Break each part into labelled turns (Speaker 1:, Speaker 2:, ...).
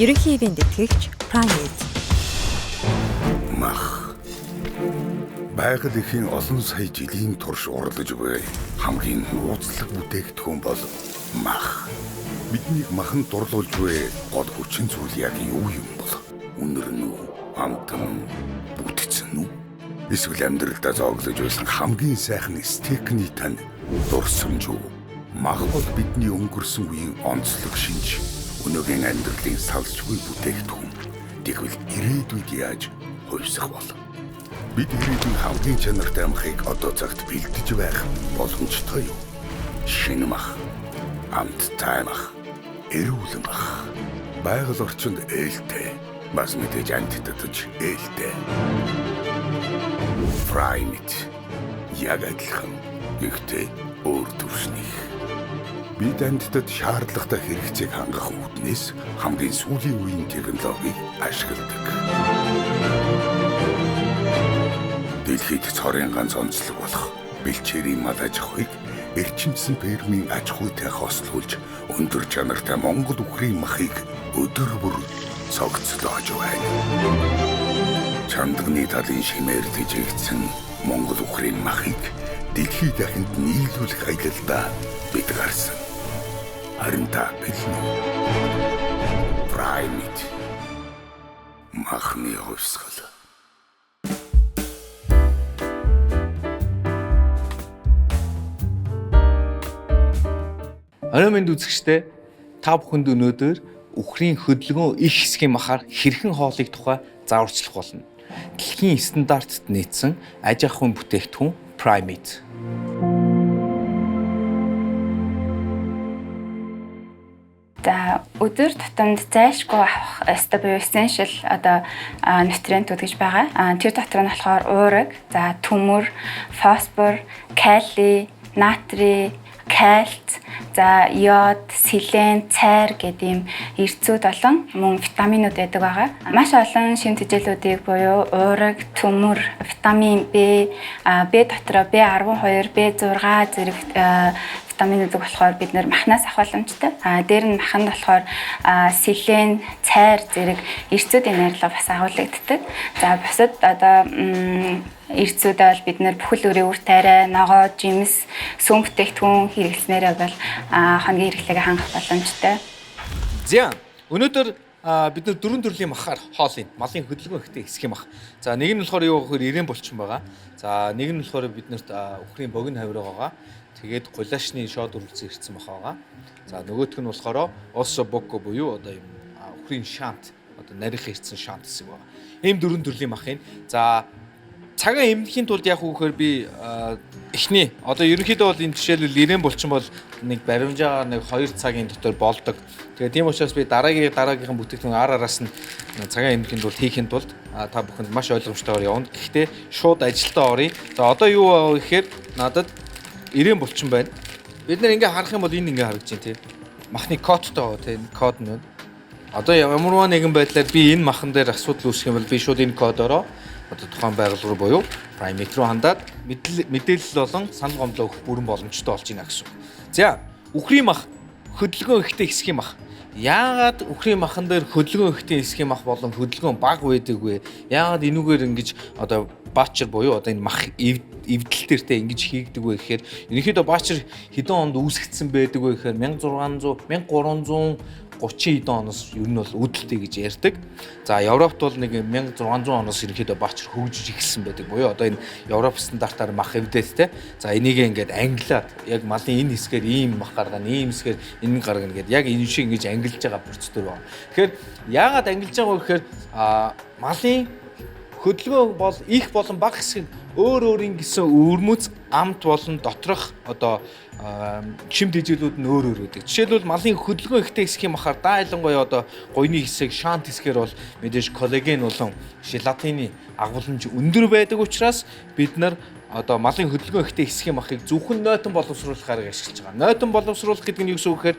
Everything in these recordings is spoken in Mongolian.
Speaker 1: Ерөнхий ивээн тэтгэгч Primate.
Speaker 2: Мах. Байгаль эхийн олон сая жилийн турш урлаж буй хамгийн нууцлаг бүтээгдэхүүн бол мах. Биднийг маханд дурлуулж буй гол хүчин зүйл яг юу юм бол? Үнэр нь үү? Амт нь үү? Бүтцэн үү? Эсвэл амьдралдаа зооглож байсан хамгийн сайхан стейкний тань дурсамж уу? Мах бол бидний өнгөрсөн үеийн онцлог шинж. Өнөөгийн амьдралын салшгүй бүтээгдэхүүн. Тэгвэл ирээдүйд яаж хувьсах бол? Бид ирээдүйн хамгийн чанартай махыг одоо цагт бэлдэж байх боломжтой юу? Шинэ мах, амттай мах, эрүүл мах. Байгаль орчинд ээлтэй, бас мэдээж амьтдад ч ээлтэй. Primate яг адилхан. Гэхдээ өөр түвшнийх. Бид амьтдад шаардлагатай хэрэгцээг хангах үүднээс хамгийн сүүлийн үеийн технологиг ашигладаг. Дэлхийд цорын ганц онцлог болох бэлчээрийн мал аж ахуйг эрчимсэн фермийн аж ахуйтай хослуулж өндөр чанартай Монгол үхрийн махыг өдөр бүр цогцлоож байна. Чандагны талын шимээр тэжээгдсэн Монгол үхрийн махыг дэлхий дахинд нийлүүлэх аялалдаа бид гарсан. Харин та бэлэн үү? Primate махны хувьсгал.
Speaker 3: Орой мэнд үзэгчдээ, та бүхэнд өнөөдөр үхрийн хөдөлгөөн их хэсгийн махаар хэрхэн хоолыг тухай зааварчлах болно. Дэлхийн стандартад нийцсэн аж ахуйн бүтээгдэхүүн Primate.
Speaker 4: За, өдөр тутамд зайлшгүй авах ёстой буюу essential одоо нутриентүүд гэж байгаа. Тэр дотор нь болохоор уураг, за төмөр, фосфор, кали, натрий, кальц, за йод, селен, цайр гэдэг ийм эрцүүд болон мөн витаминууд байдаг байгаа. Маш олон шим тэжээлүүдийг буюу уураг, төмөр, витамин B, B дотроо B12, B6 зэрэг витаминуудыг болохоор бид нэр махнаас авах боломжтой. Дээр нь маханд болохоор селен, цайр зэрэг эрцүүдийн найрлага бас агуулгаддаг. За, бусад одоо эрцүүдээ бол бид нэр бүхэл өрийн үр тариа, ногоо, жимс, сүүн бүтээгдэхүүн хэрэглэснээрээ бол хоногийн хэрэглээгээ хангах боломжтой.
Speaker 3: За, өнөөдөр бид нар дөрвөн төрлийн махаар хоол ийн. Малын хөдөлгөөн ихтэй хэсэг мах. За, нэг нь болохоор юу гэхээр ирээн булчин байгаа. За, нэг нь болохоор бид нарт үхрийн богино хавирга байгаа. Тэгээд гулашны шоод үргэлжлэн ирсэн мах байгаа. За, нөгөөх нь болохоор осо боко буюу одоо юм үхрийн шант, одоо нарийнхан ирсэн шант хэсэг байгаа. Ийм дөрвөн төрлийн мах ийн. За, цагаан эмнэхийн тулд яг үгээр би эхний одоо ерөнхийдөө бол энэ жишээлбэл ирээн булчин бол нэг баримжаагаар нэг 2 цагийн дотор болдог. Тэгээ тийм учраас би дараагийнхын бүтээгдэхүүн ар араас нь цагаан эмнэхийн тулд хийхин тулд та бүхэнд маш ойлгомжтойгоор явна. Гэхдээ шууд ажилдаа оръё. За, одоо юу аа гэхээр надад ирээн булчин байна. Бид нэр ингээ харах юм бол энэ ингээ харагдаж байна тий. Махны кодтой тий, код нь байна. Одоо ямарваа нэгэн байдлаар би энэ махан дээр асуудал үүсгэх юм бол би шууд энэ кодороо одоо тухайн байгууллага руу буюу Primate руу хандаад мэдээлэл болон санал гомдлоо өгөх бүрэн боломжтой болж байна гэсэн үг. За, үхрийн мах хөдөлгөөн ихтэй хэсгийн мах. Яагаад үхрийн махан дээр хөдөлгөөн ихтэй хэсгийн мах болон хөдөлгөөн бага байдаг вэ? Яагаад энүүгээр ингэж одоо баачер буюу одоо энэ мах эвдэл дээр те ингэж хийгдэг вэ гэхээр ерөнхийдөө баачер хэдэн онд үүсгэсэн байдаг вэ гэхээр 1600 1330 хэдэн оноос ер нь бол үүдэлтэй гэж ярьдаг. За, Европт бол нэг 1600 оноос ерөнхийдөө баачер хөгжиж эхэлсэн байдаг. Буюу одоо энэ Европ стандартаар мах эвдээд те. За, энийг ингээд ангилаад яг малын энэ хэсгээр ийм мах гаргана, ийм хэсгээр энэ гаргана гэдээ яг энэ шиг ингэж ангилж байгаа процедур байна. Тэгэхээр яагаад ангилж байгаа вэ гэхээр малын хөдөлгөөн бол их болон бага хэсэг өөр өөрийн гэсэн өвөрмөц амт болон доторх одоо шим тэжээлүүд нь өөр өөр байдаг. Жишээлбэл малын хөдөлгөөн ихтэй хэсгийн махаар даа ялангуяа одоо гойны хэсэг, шант хэсгээр бол мэдээж коллаген болон желатины агуулмж өндөр байдаг учраас бид нар одоо малын хөдөлгөөн ихтэй хэсгийн махыг зөвхөн нойтон боловсруулах арга ашиглаж байгаа. Нойтон боловсруулах гэдэг нь юу гэсэн үг гэхээр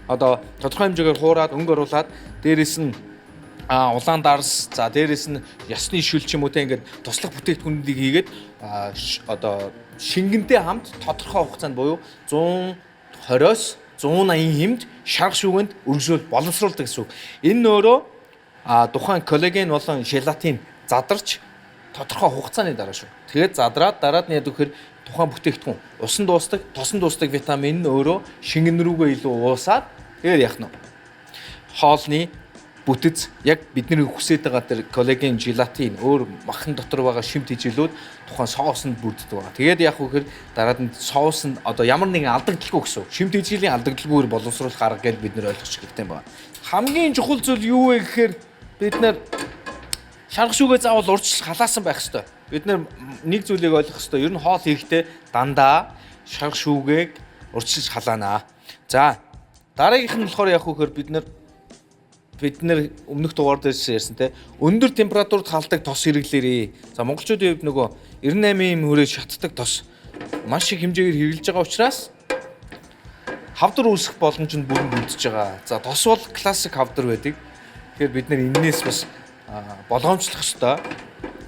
Speaker 3: одоо тодорхой хэмжээгээр хуураад өнгө оруулаад дээрэс нь улаан дарс, за дээрэс нь ясны шүл ч юм уу те ингээд туслах бүтээгдэхүүнүүдийг хийгээд одоо шингэнтэй хамт тодорхой хугацаанд буюу 120-оос 180 хэмж шарга шүүгэнд өргөжөөл боловсруулдаг гэсэн үг. Энэ нь өөрөө тухайн коллаген болон желатин задарч тодорхой хугацааны дараа шүү. Тэгээд задраад дараад нь яд вэхээр тухайн бүтээгдэхүүн усан дуустдаг, тосон дуустдаг витамин нь өөрөө шингэн рүүгээ илүү уусаад тэгээд яах нь хоолны бүтэц яг бидний хүсэж байгаа тэр коллаген, желатин өөр махан дотор байгаа шим тэжээлүүд тухайн соусонд бүрддэг байгаа. Тэгээд яах вэ гэхээр дараад нь соусонд одоо ямар нэгэн алдагдaltaгүй гэсэн. Шим тэжээлийн алдагдaltaгүйгээр боловсруулах арга гэж бид нэр ойлгох хэрэгтэй юм байна. Хамгийн чухал зүйл юу вэ гэхээр бид нэр шарга шүүгээ заавал урьдчилж халаасан байх ёстой. Бид нэг зүйлийг ойлгох ёстой. Ер нь хоол хийхдээ дандаа шарга шүүгээг урьдчилж халаанаа. За дараагийнх нь болохоор яг хөөхөр бид нар өмнөх дугаар дээр ярьсан те өндөр температурт халдаг тос хэрэглээрээ. За монголчуудын хувьд нөгөө 98 хүрээ шатдаг тос маш их хэмжээгээр хэрэглэж байгаа учраас хавдар үүсэх боломж нь бүрэн бүрдэж байгаа. За тос бол классик хавдар байдаг. Тэгэхээр бид нар энэнээс бас болгоомжлох ёстой.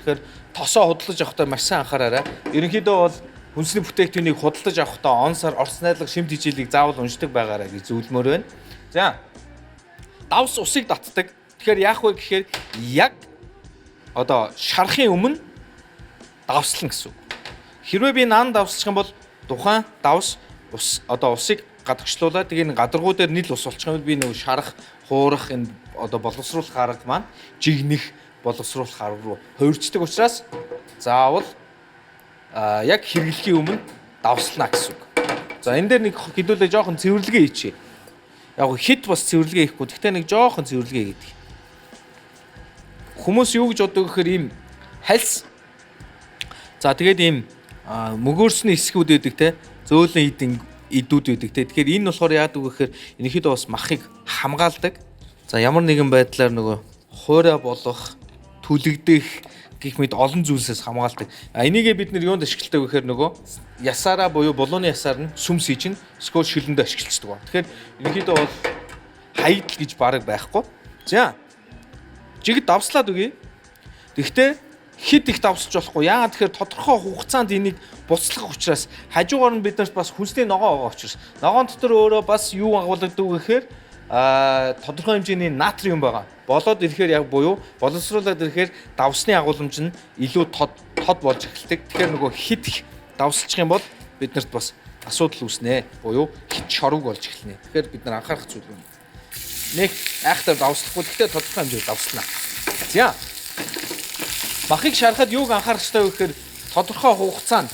Speaker 3: Тэгэхээр тосоо худалдаж авахдаа маш сайн анхаараарай. Ерөнхийдөө бол хүнсний бүтээгдэхүүнийг худалдаж авахдаа он сар орц найдлага шим тэжээлийг заавал уншдаг байгаарай гэж зөвлөмөр байна. За давс усыг татдаг. Тэгэхээр яах вэ гэхээр яг одоо шарахын өмнө давслана гэсэн үг. Хэрвээ би нан давслах юм бол тухайн давс ус одоо усыг гадагшлуулаад тэгээ энэ гадаргуу дээр нийл ус болчих юм бол би нөгөө шарах, хуурах энэ одоо боловсруулах арга маань жигнэх боловсруулах арга руу хувирчдаг учраас заавал яг хэрэглэхийн өмнө давслана гэсэн үг. За энэ дээр нэг хэдүүлээ жоохон цэвэрлэгээ хийчихье. Яг хит бас цэвэрлэгээ хийхгүй. Гэхдээ нэг жоохон цэвэрлэгээ хийдэг. Хүмүүс юу гэж боддог гэхээр ийм хальс. За тэгээд ийм мөгөөрсний хэсгүүд байдаг те. Зөөлөн идэн идүүд байдаг те. Тэгэхээр энэ болохоор яадаг вэ гэхээр энэхэд бас махыг хамгаалдаг. За ямар нэгэн байдлаар нөгөө хуурай болох, түлэгдэх гэх мэт олон зүйлсээс хамгаалдаг. А энийгээ бид нэр юунд ашигладаг вэ гэхээр нөгөө ясаараа буюу булууны ясаар нь сүмс хийж нь скол шилэндээ ашигладаг ба. Тэгэхээр ерөнхийдөө бол хаягдл гэж бараг байхгүй. За жигд давслаад өгье. Тэгэхдээ хэд их давсалж болохгүй. Яагаад тэгэхээр тодорхой хугацаанд энийг буцлах учраас хажуугаар нь бид нарт бас хүнсний ногоо байгаа учраас ногоон дотор өөрөө бас юу агуулгадаг вэ гэхээр тодорхой хэмжээний натриум байгаа. Болоод ирэхээр яг буюу боловсруулад ирэхээр давсны агуулмж нь илүү тод болж эхэлдэг. Тэгэхээр нөгөө хит их давсалчих юм бол бид нарт бас асуудал үүснэ. Буюу хит шорог болж эхэлнэ. Тэгэхээр бид нар анхаарах зүйл юм. Нэг айхтар давслахгүй, гэхдээ тодорхой хэмжээгээр давслана. За. Махыг шарахад юуг анхаарах ёстой вэ гэхээр тодорхой хугацаанд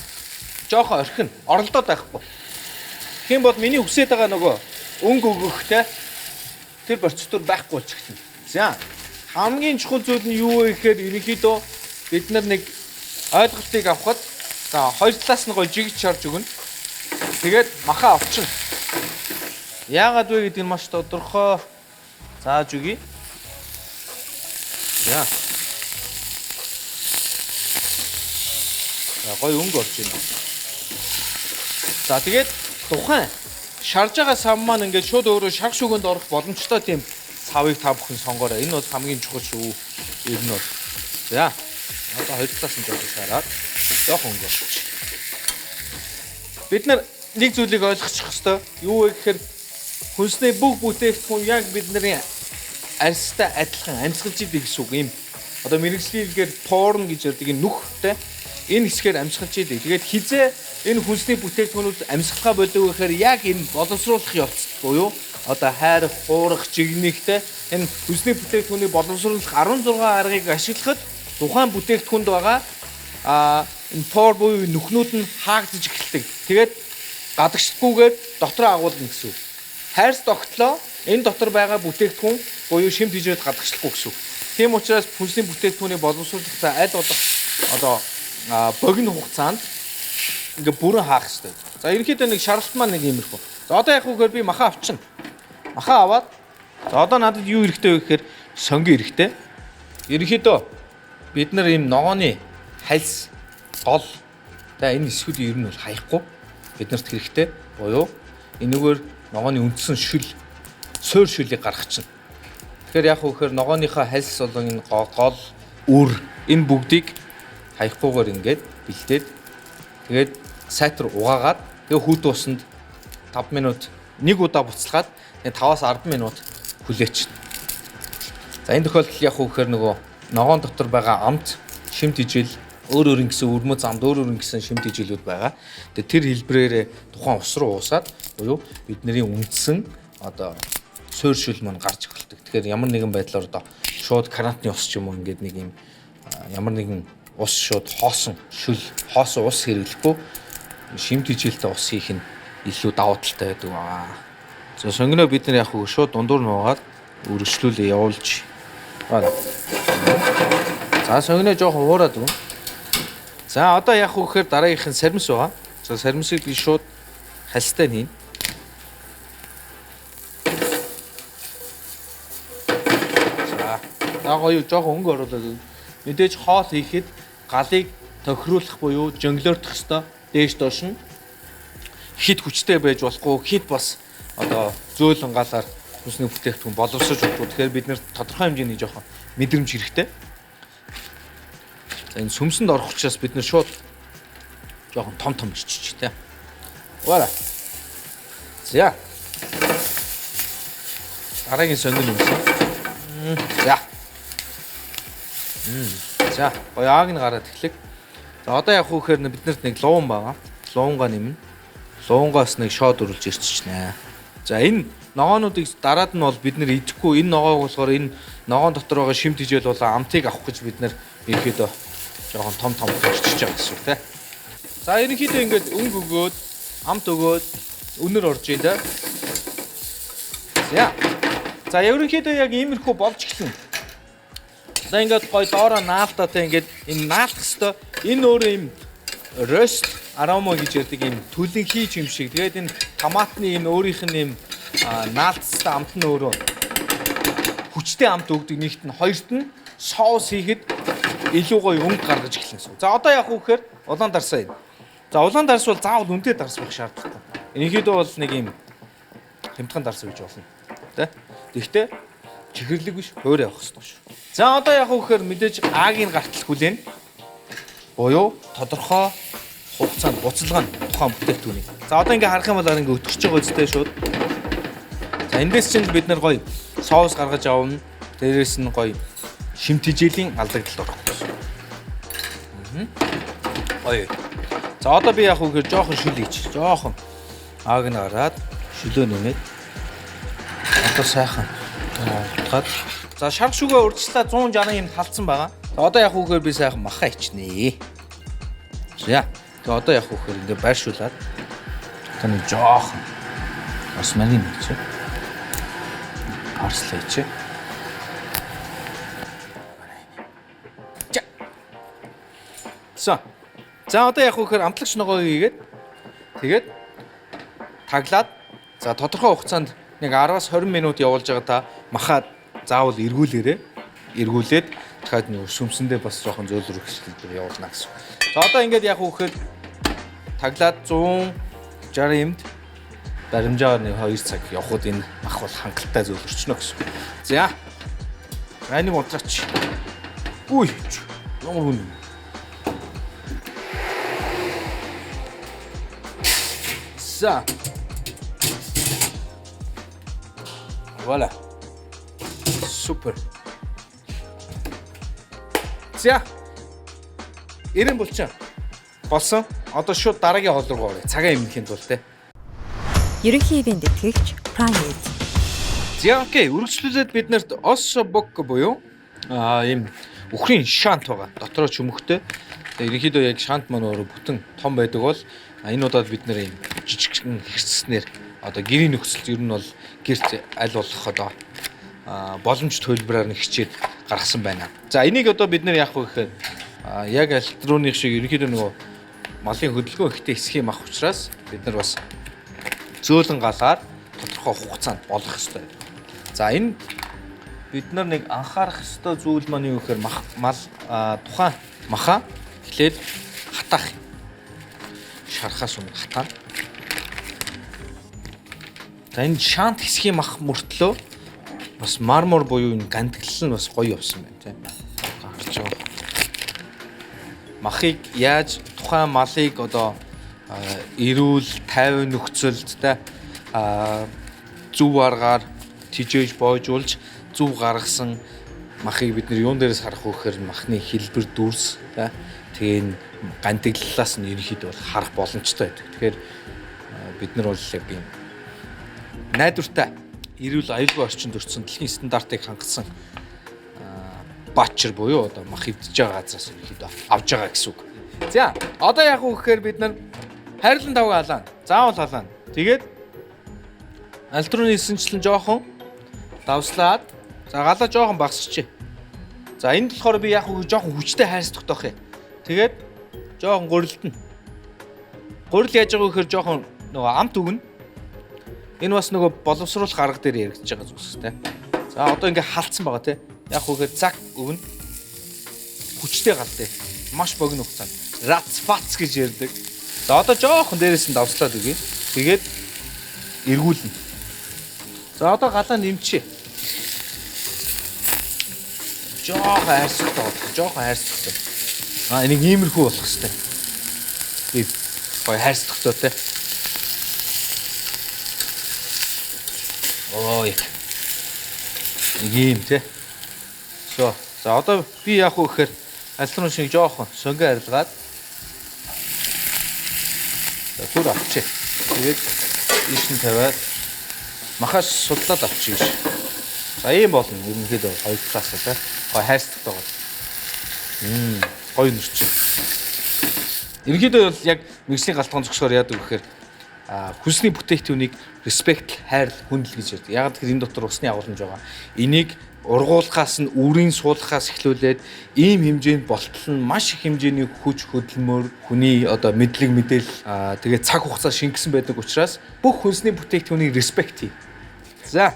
Speaker 3: жоохон орхино, оролдоод байхгүй. Тэгэх юм бол миний хүсэж байгаа нөгөө өнгө өгөхтэй тэр процедур байхгүй болж эхэлнэ. За хамгийн чухал зүйл нь юу вэ гэхээр ерөнхийдөө бид нар нэг ойлголтыг авахад за хоёр талаас нь гоё жигж шарж өгнө. Тэгээд маха авчирна. Яагаад вэ гэдэг нь маш тодорхой зааж өгье. За. За гоё өнгө орж байна. За тэгээд тухайн шарж байгаа сав маань ингээд шууд өөрөө шарх шүүгэнд орох боломжтой тийм савыг та бүхэн сонгоорой. Энэ бол хамгийн чухал шүү. Ер нь бол. За. Одоо хоёр талаас нь жоохон шараад жоохон өнгө орчих. Бид нар нэг зүйлийг ойлгочих ёстой. Юу вэ гэхээр хүнсний бүх бүтээгдэхүүн яг бидний арьстай адилхан амьсгалж идэг гэсэн үг юм. Одоо мэргэжлийн хэлгээр порн гэж ярьдаг энэ нүхтэй энэ хэсгээр амьсгалж идэг. Тэгээд хизээ энэ хүнсний бүтээгдэхүүнүүд амьсгалахаа болов гэхээр яг энэ боловсруулах явцад буюу одоо хайрах, хуурах, жигнэхтэй энэ хүнсний бүтээгдэхүүнийг боловсруулах 16 аргыг ашиглахад тухайн бүтээгдэхүүнд байгаа энэ пор буюу нүхнүүд нь хаагдаж эхэлдэг. Тэгээд гадагшлахгүйгээр дотроо агуулна гэсэн үг. Хайрс тогтлоо энэ дотор байгаа бүтээгдэхүүн буюу шим тэжээд гадагшлахгүй гэсэн үг. Тийм учраас хүнсний бүтээгдэхүүнийг боловсруулахдаа аль болох одоо богино хугацаанд ингээ бүрэн хаах хэрэгтэй. За ерөнхийдөө нэг шаралт маань нэг иймэрхүү. За одоо яг үгээр би маха авчина. Маха аваад за одоо надад юу хэрэгтэй вэ гэхээр сонги хэрэгтэй. Ерөнхийдөө бид нар ийм ногооны хальс, гол за энэ хэсгүүд ер нь бол хаяхгүй биднэрт хэрэгтэй. Буюу энэгээр ногооны үндсэн шүл, суур шүлийг гаргах чинь. Тэгэхээр яг үгээр ногооныхоо хальс болон энэ гол, үр энэ бүгдийг хаяхгүйгээр ингээд бэлдээд тэгээд сайтар угаагаад тэгээ хүүт усанд 5 минут Нэг удаа буцалгаад 5-аас 10 минут хүлээчихнэ. За энэ тохиолдолд яг уу гэхээр нөгөө ногоон дотор байгаа амт, шимт ижил, өөр өөр ингэсэн өрмөц амт, өөр өөр ингэсэн шимт ижилүүд байгаа. Тэгээ тэр хэлбэрээр тухайн ус руу уусаад буюу бидний үндсэн одоо суур шүл маань гарч эхэлдэг. Тэгэхээр ямар нэгэн байдлаар одоо шууд карантины ус ч юм уу ингээд нэг юм ямар нэгэн ус шууд хоосон шүл, хоосон ус хэрэглэхгүй шимт ижилтэй ус хийх нь илүү давуу талтай байдаг аа. За сонгиноо бид нар яг уу шууд дундуур нуугаад өргөжлүүлээ явуулж. За сонгиноо жоохон хуураад өгнө. За одоо яг уу гэхээр дараагийнх нь сармис байгаа. За сармисыг би шууд хальстай нийнэ. За гоё жоохон өнгө оруулаад өгнө. Мэдээж хоол хийхэд галыг тохируулах буюу жонглёрдох ёстой. Дээш доош нь хит хүчтэй байж болохгүй, хит бас одоо зөөлөн галаар хүнсний бүтээгдэхүүн боловсрож болохгүй. Тэгэхээр бид нэр тодорхой хэмжээний жоохон мэдрэмж хэрэгтэй. За энэ сүмсэнд орох учраас бид нэр шууд жоохон том том ирчиж тэ. Вара. За. Дараагийн сонгон юмсан. За. За, гоё ааг нь гараад эхлэх. За одоо яг хүүхээр биднэрт нэг луун байгаа. Луунгаа нэмнэ. Луунгаас нэг шоод өрүүлж ирчихнэ. За энэ ногоонуудыг дараад нь бол бид нэр идэхгүй. Энэ ногоог болохоор энэ ногоон дотор байгаа шимт хижээл болон амтыг авах гэж бид нэр ерөнхийдөө жоохон том том ирчихэж байгаа гэсэн үг тэ. За ерөнхийдөө ингээд өнгө өгөөд, амт өгөөд өнөр орж ийн тэ. За. За ерөнхийдөө яг иймэрхүү болж эхэлнэ. За ингээд гоё доороо наалтаа тэ ингээд энэ наалтах хэвээр энэ өөрөө юм рост арома гэж ярьдаг юм түлэнхий юм шиг. Тэгээд энэ томатны энэ өөрийнх нь юм наалтцтай амт нь өөрөө хүчтэй амт өгдөг нэгт нь, хоёрт нь соус хийхэд илүү гоё өнгө гаргаж эхэлнэ гэсэн. За одоо яах вэ гэхээр улаан дарсаа юм. За улаан дарс бол заавал үнэтэй дарс байх шаардлагатай. Ерөнхийдөө бол нэг юм хямдхан дарс гэж болно. Тэ? Тэгэхдээ чихэрлэг биш, хойр явах хэрэгтэй шүү. За одоо яах вэ гэхээр мэдээж аагийн гартал хүлээн. Буюу тодорхой хугацаанд буцалгаа нь тухайн бүтээгдэхүүнийг. За одоо ингээ харах юм бол ингээ өтгөж байгаа үстэй шууд. За эндээс чинь бид нар гоё соус гаргаж авна. Дээрээс нь гоё шимт хижээлийн алдагдлалд орох гэсэн. Гоё. За одоо би яах вэ гэхээр жоохон шүл хийчих. Жоохон ааг нь гараад шүлөө нэмээд одоо сайхан утгаад. За шарх шүгээ урьдчилаа 160 юм талцсан байгаа. За одоо яах вэ гэхээр би сайхан маха ичнэ. За. Тэгээ одоо яах вэ гэхээр ингээ байршуулад одоо нэг жоохон росмарин хийчих. Парслей хийчих. За. За одоо яах вэ гэхээр амтлагч ногоо хийгээд тэгээд таглаад за тодорхой хугацаанд нэг 10-аас 20 минут явуулж байгаа та маха заавал эргүүлээрэ. Эргүүлээд дахиад нэг сүмсэндээ бас жоохон зөөлрөх хэрэглээ явуулна гэсэн. За одоо ингээд яах вэ гэхээр таглаад 160 юмд баримжаар нэг 2 цаг явхад энэ мах бол хангалттай зөөлрчнө гэсэн. За. Энийг унтраач. Үгүй. Ямар хүн юм. За. Voilà. Супер. За. Эрен булчин. Болсон. Одоо шууд дараагийн хоол руу оръё. Цагаан эмнэхийн тулд те.
Speaker 1: Ерөнхий хэвийн тэтгэгч Primate.
Speaker 3: За окей, үргэлжлүүлээд бид нарт Ossobuco буюу ийм үхрийн шант байгаа. Дотроо чөмөхтэй. Тэгээ ерөнхийдөө яг шант маань өөрөө бүтэн том байдаг бол энэ удаад бид нэр ийм жижигхэн хэрцснээр одоо гэрийн нөхцөлд ер нь бол гэрт аль болох одоо боломж төлбөрөөр нь хичээд гаргасан байна. За энийг одоо бид нэр яах вэ гэхээр яг альтрууных шиг ерөнхийдөө нөгөө малын хөдөлгөөн ихтэй хэсгийн мах учраас бид нар бас зөөлөн галаар тодорхой хугацаанд болгох ёстой. За энэ бид нар нэг анхаарах ёстой зүйл маань юу гэхээр мах мал тухайн маха эхлээд хатаах юм. Шархаас өмнө хатаана. За энэ шант хэсгийн мах мөртлөө бас мармор буюу энэ гандгалал нь бас гоё явсан байна тийм. Гарч байгаа. Махыг яаж тухайн малыг одоо эрүүл, тайван нөхцөлд те Зөв аргаар тижээж боожуулж зөв гаргасан махыг бид нэр юун дээрээс харах вэ гэхээр махны хэлбэр дүрс тий. Тэгээ энэ гантиглалаас нь ерөнхийдөө бол харах боломжтой байдаг. Тэгэхээр бид нар бол яг ийм найдвартай эрүүл аюулгүй орчинд өртсөн дэлхийн стандартыг хангасан бачер буюу одоо мах эвдэж байгаа газраас ерөнхийдөө авж байгаа гэсэн үг. За одоо яг уу гэхээр бид нар хайрлан тавг халаана. Заавал халаана. Тэгээд альтрууны эсэнчлэн жоохон давслаад за галаа жоохон багасчих. За энд болохоор би яг уу жоохон хүчтэй хайрс тогтоох юм. Тэгээд жоохон гурилдана. Гурил яаж байгаа вэ гэхээр жоохон нөгөө амт өгнө. Энэ бас нөгөө боловсруулах арга дээр яригдж байгаа зүйлс те. За одоо ингээ халдсан байгаа те. Яг үгээр цаг өгнө. Хүчтэй галтай. Маш богино хугацаанд. Рац фац гэж ярьдаг. За одоо жоохон дээрээс нь давслаад өгье. Тэгээд эргүүлнэ. За одоо галаа нэмчихье. Жоохон хайрцагтай болох. Жоохон хайрцагтай. А энийг иймэрхүү болох хэрэгтэй. Би гоё хайрцагтай те. Ой. Нэг юм те. За одоо би яах вэ гэхээр альтрын шиг жоохон сонгоо арилгаад за түр авчи. Тэгээд ийш нь тавиад махаас судлаад авчи гэж. За ийм болно. Ерөнхийдөө хоёр талаас те. Гой хайрцагтай гоо. Гоё нэрч. Ерөнхийдөө бол яг мэргэжлийн галтгоон зөксгөр яадаг гэхээр хүнсний бүтээгдэхүүнийг respect, хайр, хүндэл гэж ярьдаг. Яг тэгэхээр энэ дотор усны агуулмж байгаа. Энийг ургуулахаас нь үрийн суулгахаас эхлүүлээд ийм хэмжээнд болтол нь маш их хэмжээний хүч хөдөлмөр, хүний одоо мэдлэг мэдээлэл тэгээд цаг хугацаа шингэсэн байдаг учраас бүх хүнсний бүтээгдэхүүнийг respect хий. За.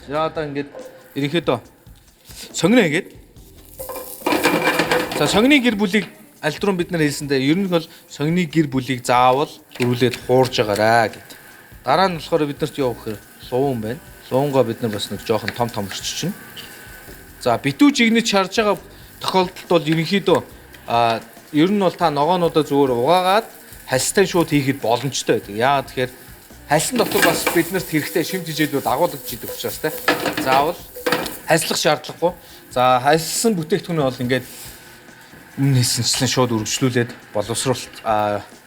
Speaker 3: За одоо ингээд ерөнхийдөө сонгино хийгээд. За сонгины гэр бүлийг альтрун бид нар хэлсэндээ ер нь бол сонгины гэр бүлийг заавал дөрвөлээд хуурж байгаарай гэд. Дараа нь болохоор бид нарт юу гэхээр луун байна. Луунгаа бид нар бас нэг жоохон том том өрччихнэ. За битүү жигнэж харж байгаа тохиолдолд бол ерөнхийдөө ер нь бол та ногоонуудаа зүгээр угаагаад хальстай шууд хийхэд боломжтой байдаг. Яагаад тэгэхээр хальсан дотор бас биднэрт хэрэгтэй шим жижээлүүд агуулгадж идэг учраас те. Заавал хальслах шаардлагагүй. За хальсан бүтээгдэхүүн бол ингээд өмнө хэлсэнчлэн шууд үргэлжлүүлээд боловсруулалт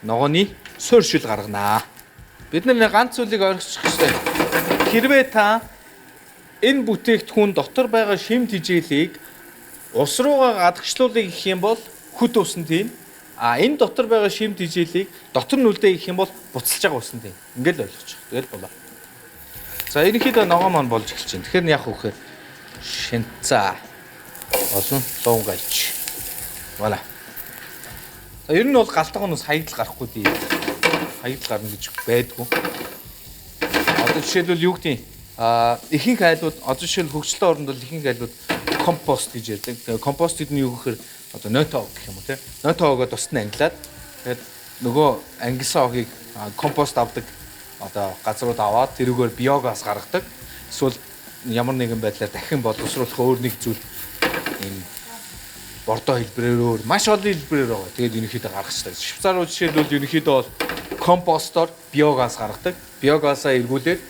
Speaker 3: ногооны суурь шил гарганаа. Бид нар ганц зүйлийг ойлгочих хэрэгтэй. Хэрвээ та энэ бүтээгдэхүүн дотор байгаа шим тижээлийг ус руугаа гадагшлуулъя гэх юм бол хөт ус нь тийм. А энэ дотор байгаа шим тижээлийг дотор нь үлдээ гэх юм бол буцалж байгаа ус нь тийм. Ингээд л ойлгочих. Тэгэл болоо. За ерөнхийдөө ногоо маань болж эхэлж байна. Тэгэхээр яг үхээр шинцаа болон лунгайч. Вала. За ер нь бол галтгоноос хаягдал гарахгүй дээ. Хаягдал гарна гэж байдгүй. Одоо жишээлбэл юу гэдэг ихэнх айлууд одоо жишээл хөгжлийн оронд бол ихэнх айлууд компост гэж ярьдаг. Компост гэдэг нь юу гэхээр одоо нойтоо ог гэх юм уу те. Нойтоо огоо тусад нь ангилаад тэгээд нөгөө ангилсан огийг компост авдаг одоо газрууд аваад тэрүүгээр биогаз гаргадаг. Эсвэл ямар нэгэн байдлаар дахин боловсруулах өөр нэг зүйл энэ бордоо хэлбэрээр өөр маш олон хэлбэрээр байгаа. Тэгээд ерөнхийдөө гаргацдаг. Швейцарууд жишээлбэл ерөнхийдөө бол компостоор биогаз гаргадаг. Биогазаа эргүүлээд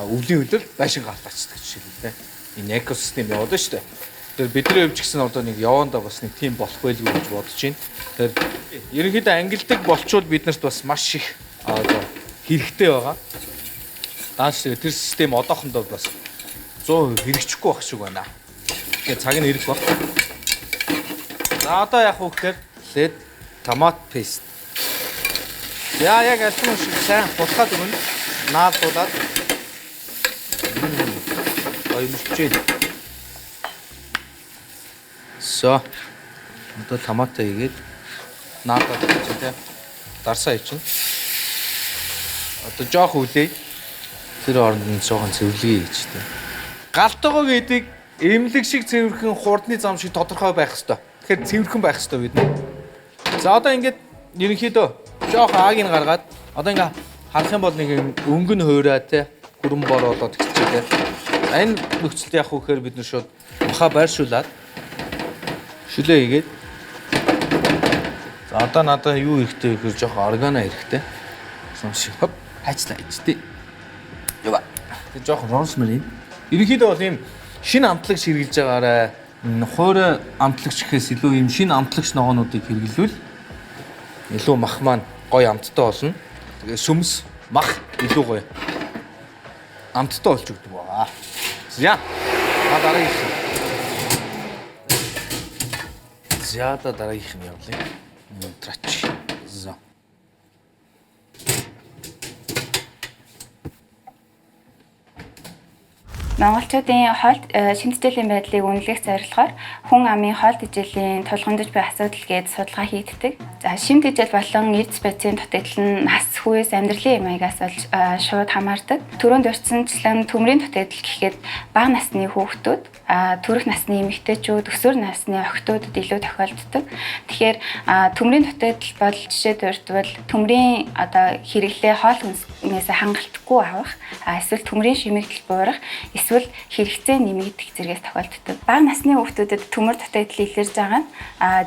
Speaker 3: өвлийн хөлөөр байшин галтаачдаг жишээлбэл те. Энэ экосистем яваад байна шүү дээ. Тэгэхээр бидний хувьд ч гэсэн одоо нэг явандаа бас нэг тийм болох байлгүй гэж бодож байна. Тэгэхээр ерөнхийдөө ангилдаг болчвол биднэрт бас маш их одоо хэрэгтэй байгаа. Даанч тэгээд тэр систем одоохондоо бас 100% хэрэгжихгүй байх шиг байна. Тэгэхээр цаг нь ирэх баг. За одоо яах вэ гэхээр лед томат пест. Я яг альтмын шиг сайн хулгаад өгнө. Наалдуулаад. Хоёрчээ. Со. Одоо томато хийгээд наалдаад өгч тэ. Дарсаа хийчин. Одоо жоох үлээ. Тэр оронд нь жоохон цэвэрлэгээ хийж тэ. Галтгоо гэдэг эмнэлэг шиг цэвэрхэн хурдны зам шиг тодорхой байх хэвээр. Тэгэхээр цэвэрхэн байх хэвээр бид нэ. За одоо ингээд ерөнхийдөө жоох аагийг гаргаад одоо ингээд харах юм бол нэг өнгө нь хуурай те хүрэн бор болоод эхэлчихээ. За энэ нөхцөлд яах вэ гэхээр бид нэр шууд махаа байршуулад шүлээ хийгээд за одоо надад юу хэрэгтэй вэ гэхээр жоох органа хэрэгтэй. Сон шиг хоп хайцлаа ичтэй. Тэгээ жоохон rosemary. Ерөнхийдөө бол ийм шинэ амтлагч хэрэглэж байгаарай. Хуурай амтлагч гэхээс илүү ийм шинэ амтлагч ногоонуудыг хэрэглэвэл илүү мах маань гоё амттай болно. Тэгээ сүмс мах илүү гоё амттай болж өгдөг байгаа. За. А дараагийнх. За да дараагийнх нь явлаа. Трач. За.
Speaker 4: Монголчуудын хоол шимтгийллийн байдлыг үнэлэх зорилгоор хүн амын хоол тэжээлийн тулгамдж буй асуудал гээд судалгаа хийгддэг. За шим тэжээл болон эрдэс бодисын дутагдал нь нас хүйс амьдралын маягаас болж шууд хамаардаг. Түрүүнд дурдсанчлан төмрийн дутагдал гэхэд бага насны хүүхдүүд, төрөх насны эмэгтэйчүүд, өсвөр насны охидуудад илүү тохиолддог. Тэгэхээр төмрийн дутагдал бол жишээ дурдвал төмрийн одоо хэрэглээ хоол хүнснээс хангалтгүй авах, эсвэл төмрийн шимэгдэл буурах, эсвэл хэрэгцээ нэмэгдэх зэргээс тохиолддог. Бага насны хүүхдүүдэд төмөр дутагдал илэрж байгаа нь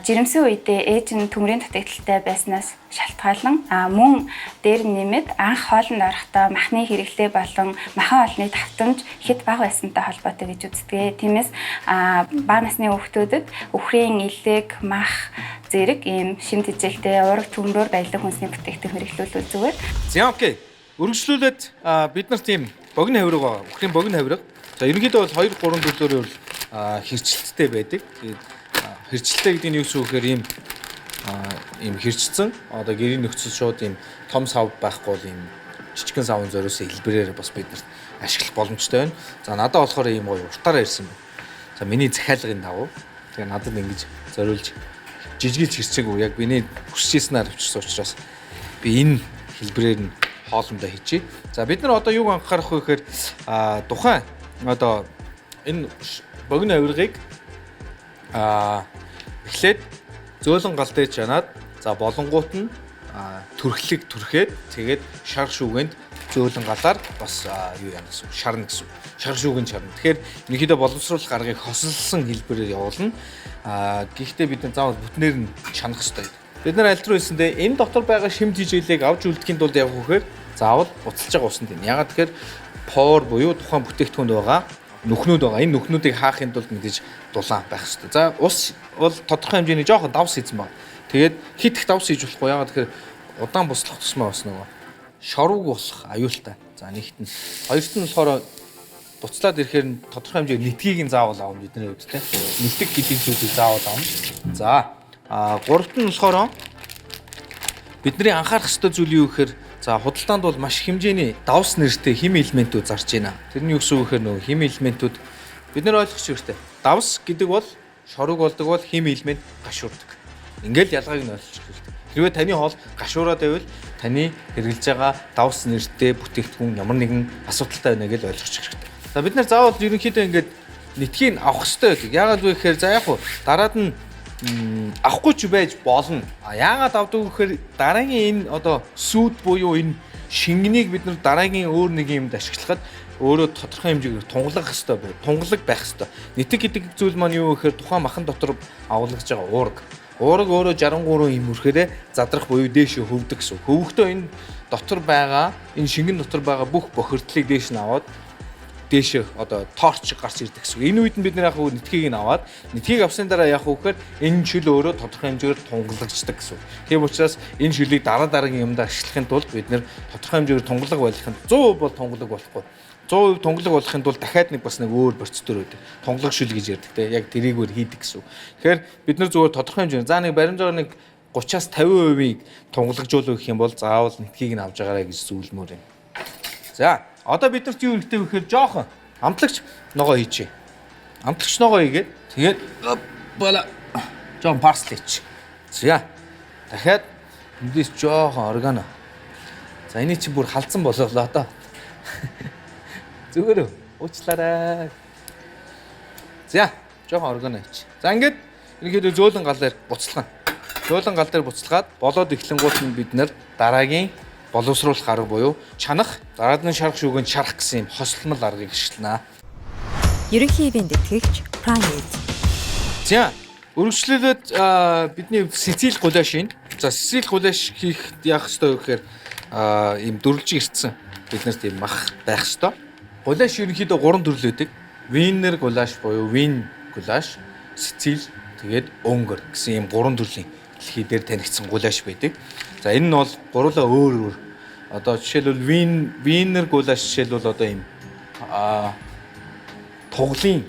Speaker 4: жирэмсэн үедээ ээж нь төмрийн дутагдaltaй байснаас шалтгаалan мөн дээр нэмэд анх хоолнд орохдоо махны хэрэглээ болон махан хоолны давтамж хэд бага байсантай холбоотой гэж үздэг. Тиймээс бага насны хүүхдүүдэд үхрийн элэг, мах зэрэг ийм шим тэжээлтэй уураг төмрөөр баялаг хүнсний бүтээгдэхүүн хэрэглүүлвэл зүгээр.
Speaker 3: За окей. Үргэлжлүүлээд бид нарт ийм богино хавирга байгаа. Үхрийн богино хавирга. За ерөнхийдөө бол 2 3 төлөөрөө бол хэрчлэлттэй байдаг. Тэгээд хэрчлэлтэй гэдэг нь юу гэсэн үг гэхээр ийм хэрчсэн одоо гэрийн нөхцөл шууд ийм том сав байхгүй бол ийм жижигхэн савн зориулсан хэлбэрээр бас бид нарт ашиглах боломжтой байна. За надад болохоор ийм гоё уртаараа ирсэн байна. За миний захиалгын дагуу тэгээ надад ингэж зориулж жижигэлж хэрчээгүй яг миний хүсэж ирснээр авчирсан учраас би энэ хэлбэрээр нь хоолндоо хийчихье. За бид нар одоо юуг анхаарах вэ гэхээр тухайн одоо энэ богино авиргыг эхлээд зөөлөн гал дээр чанаад за болонгуут нь төрхлийг түрхээд тэгээд шар шүүгэнд зөөлөн галаар бас юу яана гэсэн шарна гэсэн. Шар шүүгэн шарна. Тэгэхээр ерөнхийдөө боловсруулах аргыг хосолсон хэлбэрээр явуулна. Гэхдээ бид нар заавал бүтнээр нь чанах ёстой. Бид нар аль руу хэлсэндээ энэ дотор байгаа шим жижиглийг авч үлдэхийн тулд явах вэхээр заавал буцалж байгаа усанд юм. Ягаад тэгэхээр пор буюу тухайн бүтээгдэхүүнд байгаа нүхнүүд байгаа. Энэ нүхнүүдийг хаахын тулд мэдээж дулаан байх ёстой. За ус бол тодорхой хэмжээний жоохон давс хийсэн баг. Тэгээд хит их давс хийж болохгүй. Ягаад тэгэхээр удаан буслах тусмаа бас нөгөө шорвог болох аюултай. За нэгт нь хоёрт нь болохоор буцлаад ирэхээр нь тодорхой хэмжээний нэтгийг нь заавал авна бидний хувьд те. Нэтг гэдэг зүйлийг заавал авна. За гуравт нь болохоор бидний анхаарах ёстой зүйл юу гэхээр за худалдаанд бол маш хэмжээний давс нэртэй хими элементүүд зарж байна. Тэрний юу гэсэн үг гэхээр нөгөө хими элементүүд бид нар ойлгох хэрэгтэй. Давс гэдэг бол шорог болдог бол хими элемент гашуурдаг. Ингээл ялгааг нь ойлгох хэрэгтэй. Хэрвээ таны хоол гашуураад байвал таны хэрэглэж байгаа давс нэртэй бүтээгдэхүүн ямар нэгэн асуудалтай байна гэж ойлгох хэрэгтэй. За бид нар заавал ерөнхийдөө ингээд нэтгийг авах хэрэгтэй байдаг. Яагаад вэ гэхээр за яг хуу дараад нь авахгүй ч байж болно. А яагаад авдаг вэ гэхээр дараагийн энэ одоо сүйд буюу энэ шингэнийг бид нар дараагийн өөр нэг юмд ашиглахад өөрөө тодорхой хэмжээгээр тунгалах хэрэгтэй бай. Тунгалаг байх хэрэгтэй. Нэтэг гэдэг зүйл маань юу вэ гэхээр тухайн махан дотор авлагдж байгаа уураг. Уураг өөрөө 63 юм өрхөөрээ задрах буюу дээшээ хөвдөг гэсэн. Хөвөхдөө энэ дотор байгаа энэ шингэн дотор байгаа бүх бохирдлыг дээш нь аваад дээшээ одоо торч гарч ирдэг гэсэн. Энэ үед нь бид нар яг нэтгийг нь аваад нэтгийг авсны дараа яг үхээр энэ шил өөрөө тодорхой хэмжээгээр тунгалагддаг гэсэн. Тийм учраас энэ шилийг дараа дараагийн юмдаа ашиглахын тулд бид нар тодорхой хэмжээгээр тунгалаг байлгахын 100% бол тунгалаг болохгүй. 100% тунгалаг болохын тулд дахиад нэг бас нэг өөр процедур байдаг. Тунгалаг шил гэж ярьдаг те. Яг тэрийгээр хийдэг гэсэн. Тэгэхээр бид нар зүгээр тодорхой хэмжээгээр за нэг баримжаар нэг 30-аас 50%-ийг тунгалагжуулах гэх юм бол заавал нэтгийг нь авч байгаарай гэж зөвлөмөр юм. За одоо бид нарт юу хэрэгтэй вэ гэхээр жоохон амтлагч ногоо хийчихье. Амтлагч ногоо хийгээд тэгээд бала жоохон парсли хийчих. За дахиад эндээс жоохон орегано. За энийг чи бүр халдсан болголоо доо. Зүгээр үү? Уучлаарай. За жоохон орегано хийчих. За ингээд ерөнхийдөө зөөлөн гал дээр буцалгана. Зөөлөн гал дээр буцалгаад болоод эхлэнгуут нь бид нар дараагийн боловсруулах арга буюу чанах, дараад нь шарах шүүгэнд шарах гэсэн юм хосломол аргыг ашиглана.
Speaker 1: Ерөнхий хэвийн тэтгэгч Prime.
Speaker 3: За, өргөжлөлөөд бидний Сицил гулаш ийн. За, Сицил гулаш хийхэд яах ёстой вэ гэхээр ийм дөрвөлжин ирсэн. Бид нарт ийм мах байх ёстой. Гулаш ерөнхийдөө 3 төрөл байдаг. Винер гулаш буюу Вин гулаш, Сицил, тэгээд Унгар гэсэн ийм 3 төрлийн дэлхий дээр танигдсан гулаш байдаг. За энэ нь бол гурлаа өөр өөр. Одоо жишээлбэл Винер гулаш жишээлбэл одоо ийм туглын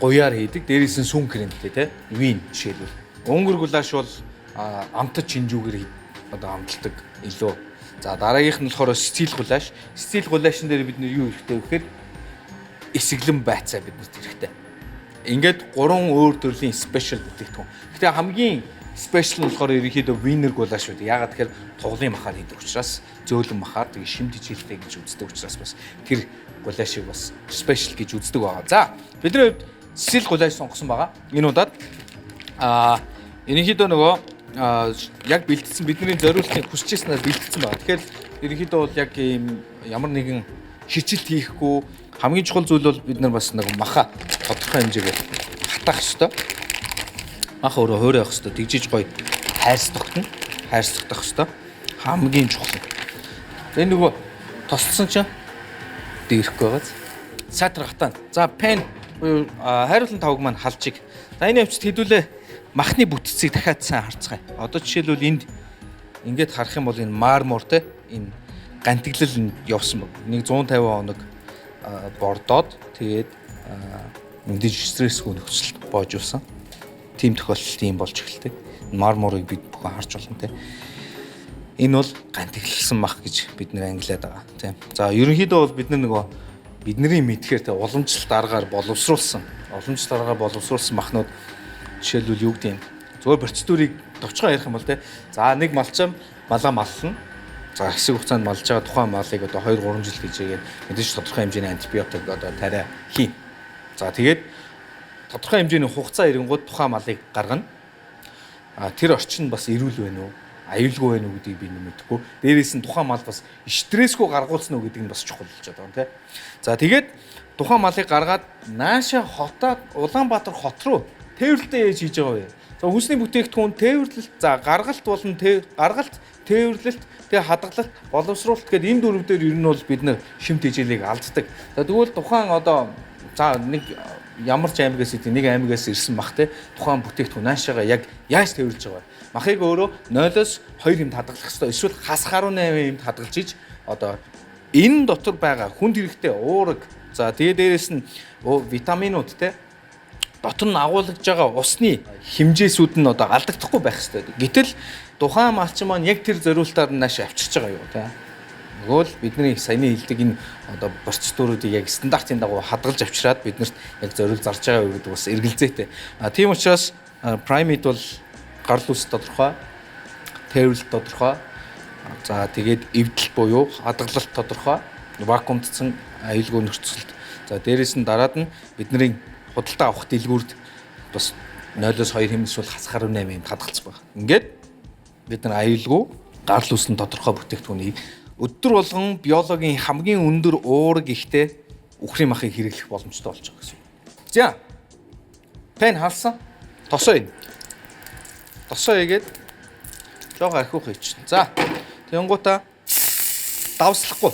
Speaker 3: гуяар хийдэг. Дээрээс нь сүн кремтэй те. Вин жишээлбэл. Унгар гулаш бол амтад чинжүүгээр одоо амталдаг илүү. За дараагийнх нь болохоор Сицил гулаш. Сицил гулашн дээр бид нэр юу хэрэгтэй вэ гэхээр эсэглэн байцаа биднэрт хэрэгтэй. Ингээд 3 өөр төрлийн special бүтээгдэхүүн. Гэтэ хамгийн special нь болохоор ерөнхийдөө Винер гулаш байдаг. Яагаад тэгэхээр туглын махаар хийдэг учраас, зөөлөн махаар тэгээ шим тэжээлтэй гэж үздэг учраас бас тэр гулашийг бас special гэж үздэг байгаа. За бидний хувьд Сицил гулаш сонгосон байгаа. Энэ удаад ерөнхийдөө нөгөө яг бэлтгэсэн бидний зориултыг хүсэж ирснээр бэлтгэсэн байгаа. Тэгэхээр ерөнхийдөө бол яг ийм ямар нэгэн хичилт хийхгүй хамгийн чухал зүйл бол бид нар бас нэг маха тодорхой хэмжээгээр хатаах ёстой. Маха өөрөө хуурай явах ёстой. Тэгжиж гоё хайрс тогтно. Хайрс тогтох ёстой. Хамгийн чухал. Энэ нөгөө тосцсон чинь дээрэхгүй байгааз. Сайтар хатаана. За пен буюу хайруулан тавг маань халжиг. За энэ явцад хэдүүлээ махны бүтцийг дахиад сайн харцгаая. Одоо жишээлбэл энд ингээд харах юм бол энэ мармор те энэ гантиглал нь явсан баг. Нэг 150 хоног бордоод тэгээд мэдээж стрессгүй нөхцөлд боожуулсан. Тийм тохиолдолд ийм болж эхэлдэг. Марморыг бид бүхэн харж болно те. Энэ бол гантиглалсан мах гэж бид нэр англиад байгаа тийм. За ерөнхийдөө бол бид нар нөгөө бидний мэдхээр те уламжлалт аргаар боловсруулсан махнууд жишээлбэл юу гэдэг юм. Зөвхөн процедурыг товчхон ярих юм бол те. За нэг малчаа малаа маллна. За хэсэг хугацаанд малж байгаа тухайн малыг одоо 2-3 жил гэжээгээд мэдээж тодорхой хэмжээний антибиотик одоо тариа хийн. За тэгээд тодорхой хэмжээний хугацаа ирэнгүүт тухайн малыг гаргана. А тэр орчин бас эрүүл байна уу? Аюулгүй байна уу гэдгийг би мэдэхгүй. Дээрээс нь тухайн мал бас стрессгүй гаргуулсан уу гэдэг нь бас чухал болж байгаа юм те. За тэгээд тухайн малыг гаргаад нааша хотоод Улаанбаатар хот руу тээвэрлэлтээ яаж хийж байгаа вэ? За хүнсний бүтээгдэхүүн тээвэрлэлт, за гаргалт болон гаргалт, тээвэрлэлт, тэгээ хадгалалт, боловсруулалт гэдэг энэ дөрөв дээр ер нь бол бид нэр шим тэжээлийг алддаг. За тэгвэл тухайн одоо за нэг ямар ч аймагаас идэв нэг аймагаас ирсэн мах те тухайн бүтээгдэхүүн наашаага яг яаж тээвэрлж байгаа вэ? Махыг өөрөө 0-оос 2 хэмт хадгалах ёстой. Эсвэл хас 18 хэмт хадгалж иж одоо энэ дотор байгаа хүнд хэрэгтэй уураг, за тэгээ дээрээс нь витаминууд те дотор нь агуулгаж байгаа усны хэмжээсүүд нь одоо алдагдахгүй байх ёстой. Гэтэл тухайн малчин маань яг тэр зориултаар нь нааш авчирч байгаа юу те. Нөгөө л бидний саяны хэлдэг энэ одоо процедуруудыг яг стандартын дагуу хадгалж авчираад биднэрт яг зориул зарж байгаа юу гэдэг бас эргэлзээтэй. А тийм учраас Primate бол гарал үүс тодорхой, тээвэрлэлт тодорхой. За тэгээд эвдэл буюу хадгалалт тодорхой, вакуумдсан аюулгүй нөхцөлд. За дээрээс нь дараад нь бидний худалдаа авах дэлгүүрд бас 0-оос 2 хэмнэс бол хас 18 юм хадгалцсан байна. Ингээд бид нар аюулгүй гарал үүсэн тодорхой бүтээгдэхүүнийг өдөр болгон биологийн хамгийн өндөр уураг ихтэй үхрийн махыг хэрэглэх боломжтой болж байгаа гэсэн. За. Пен халсан. Тосоо ийн. Тосоо игээд жоохон архиух хийчихнэ. За. Тэнгуутаа давслахгүй.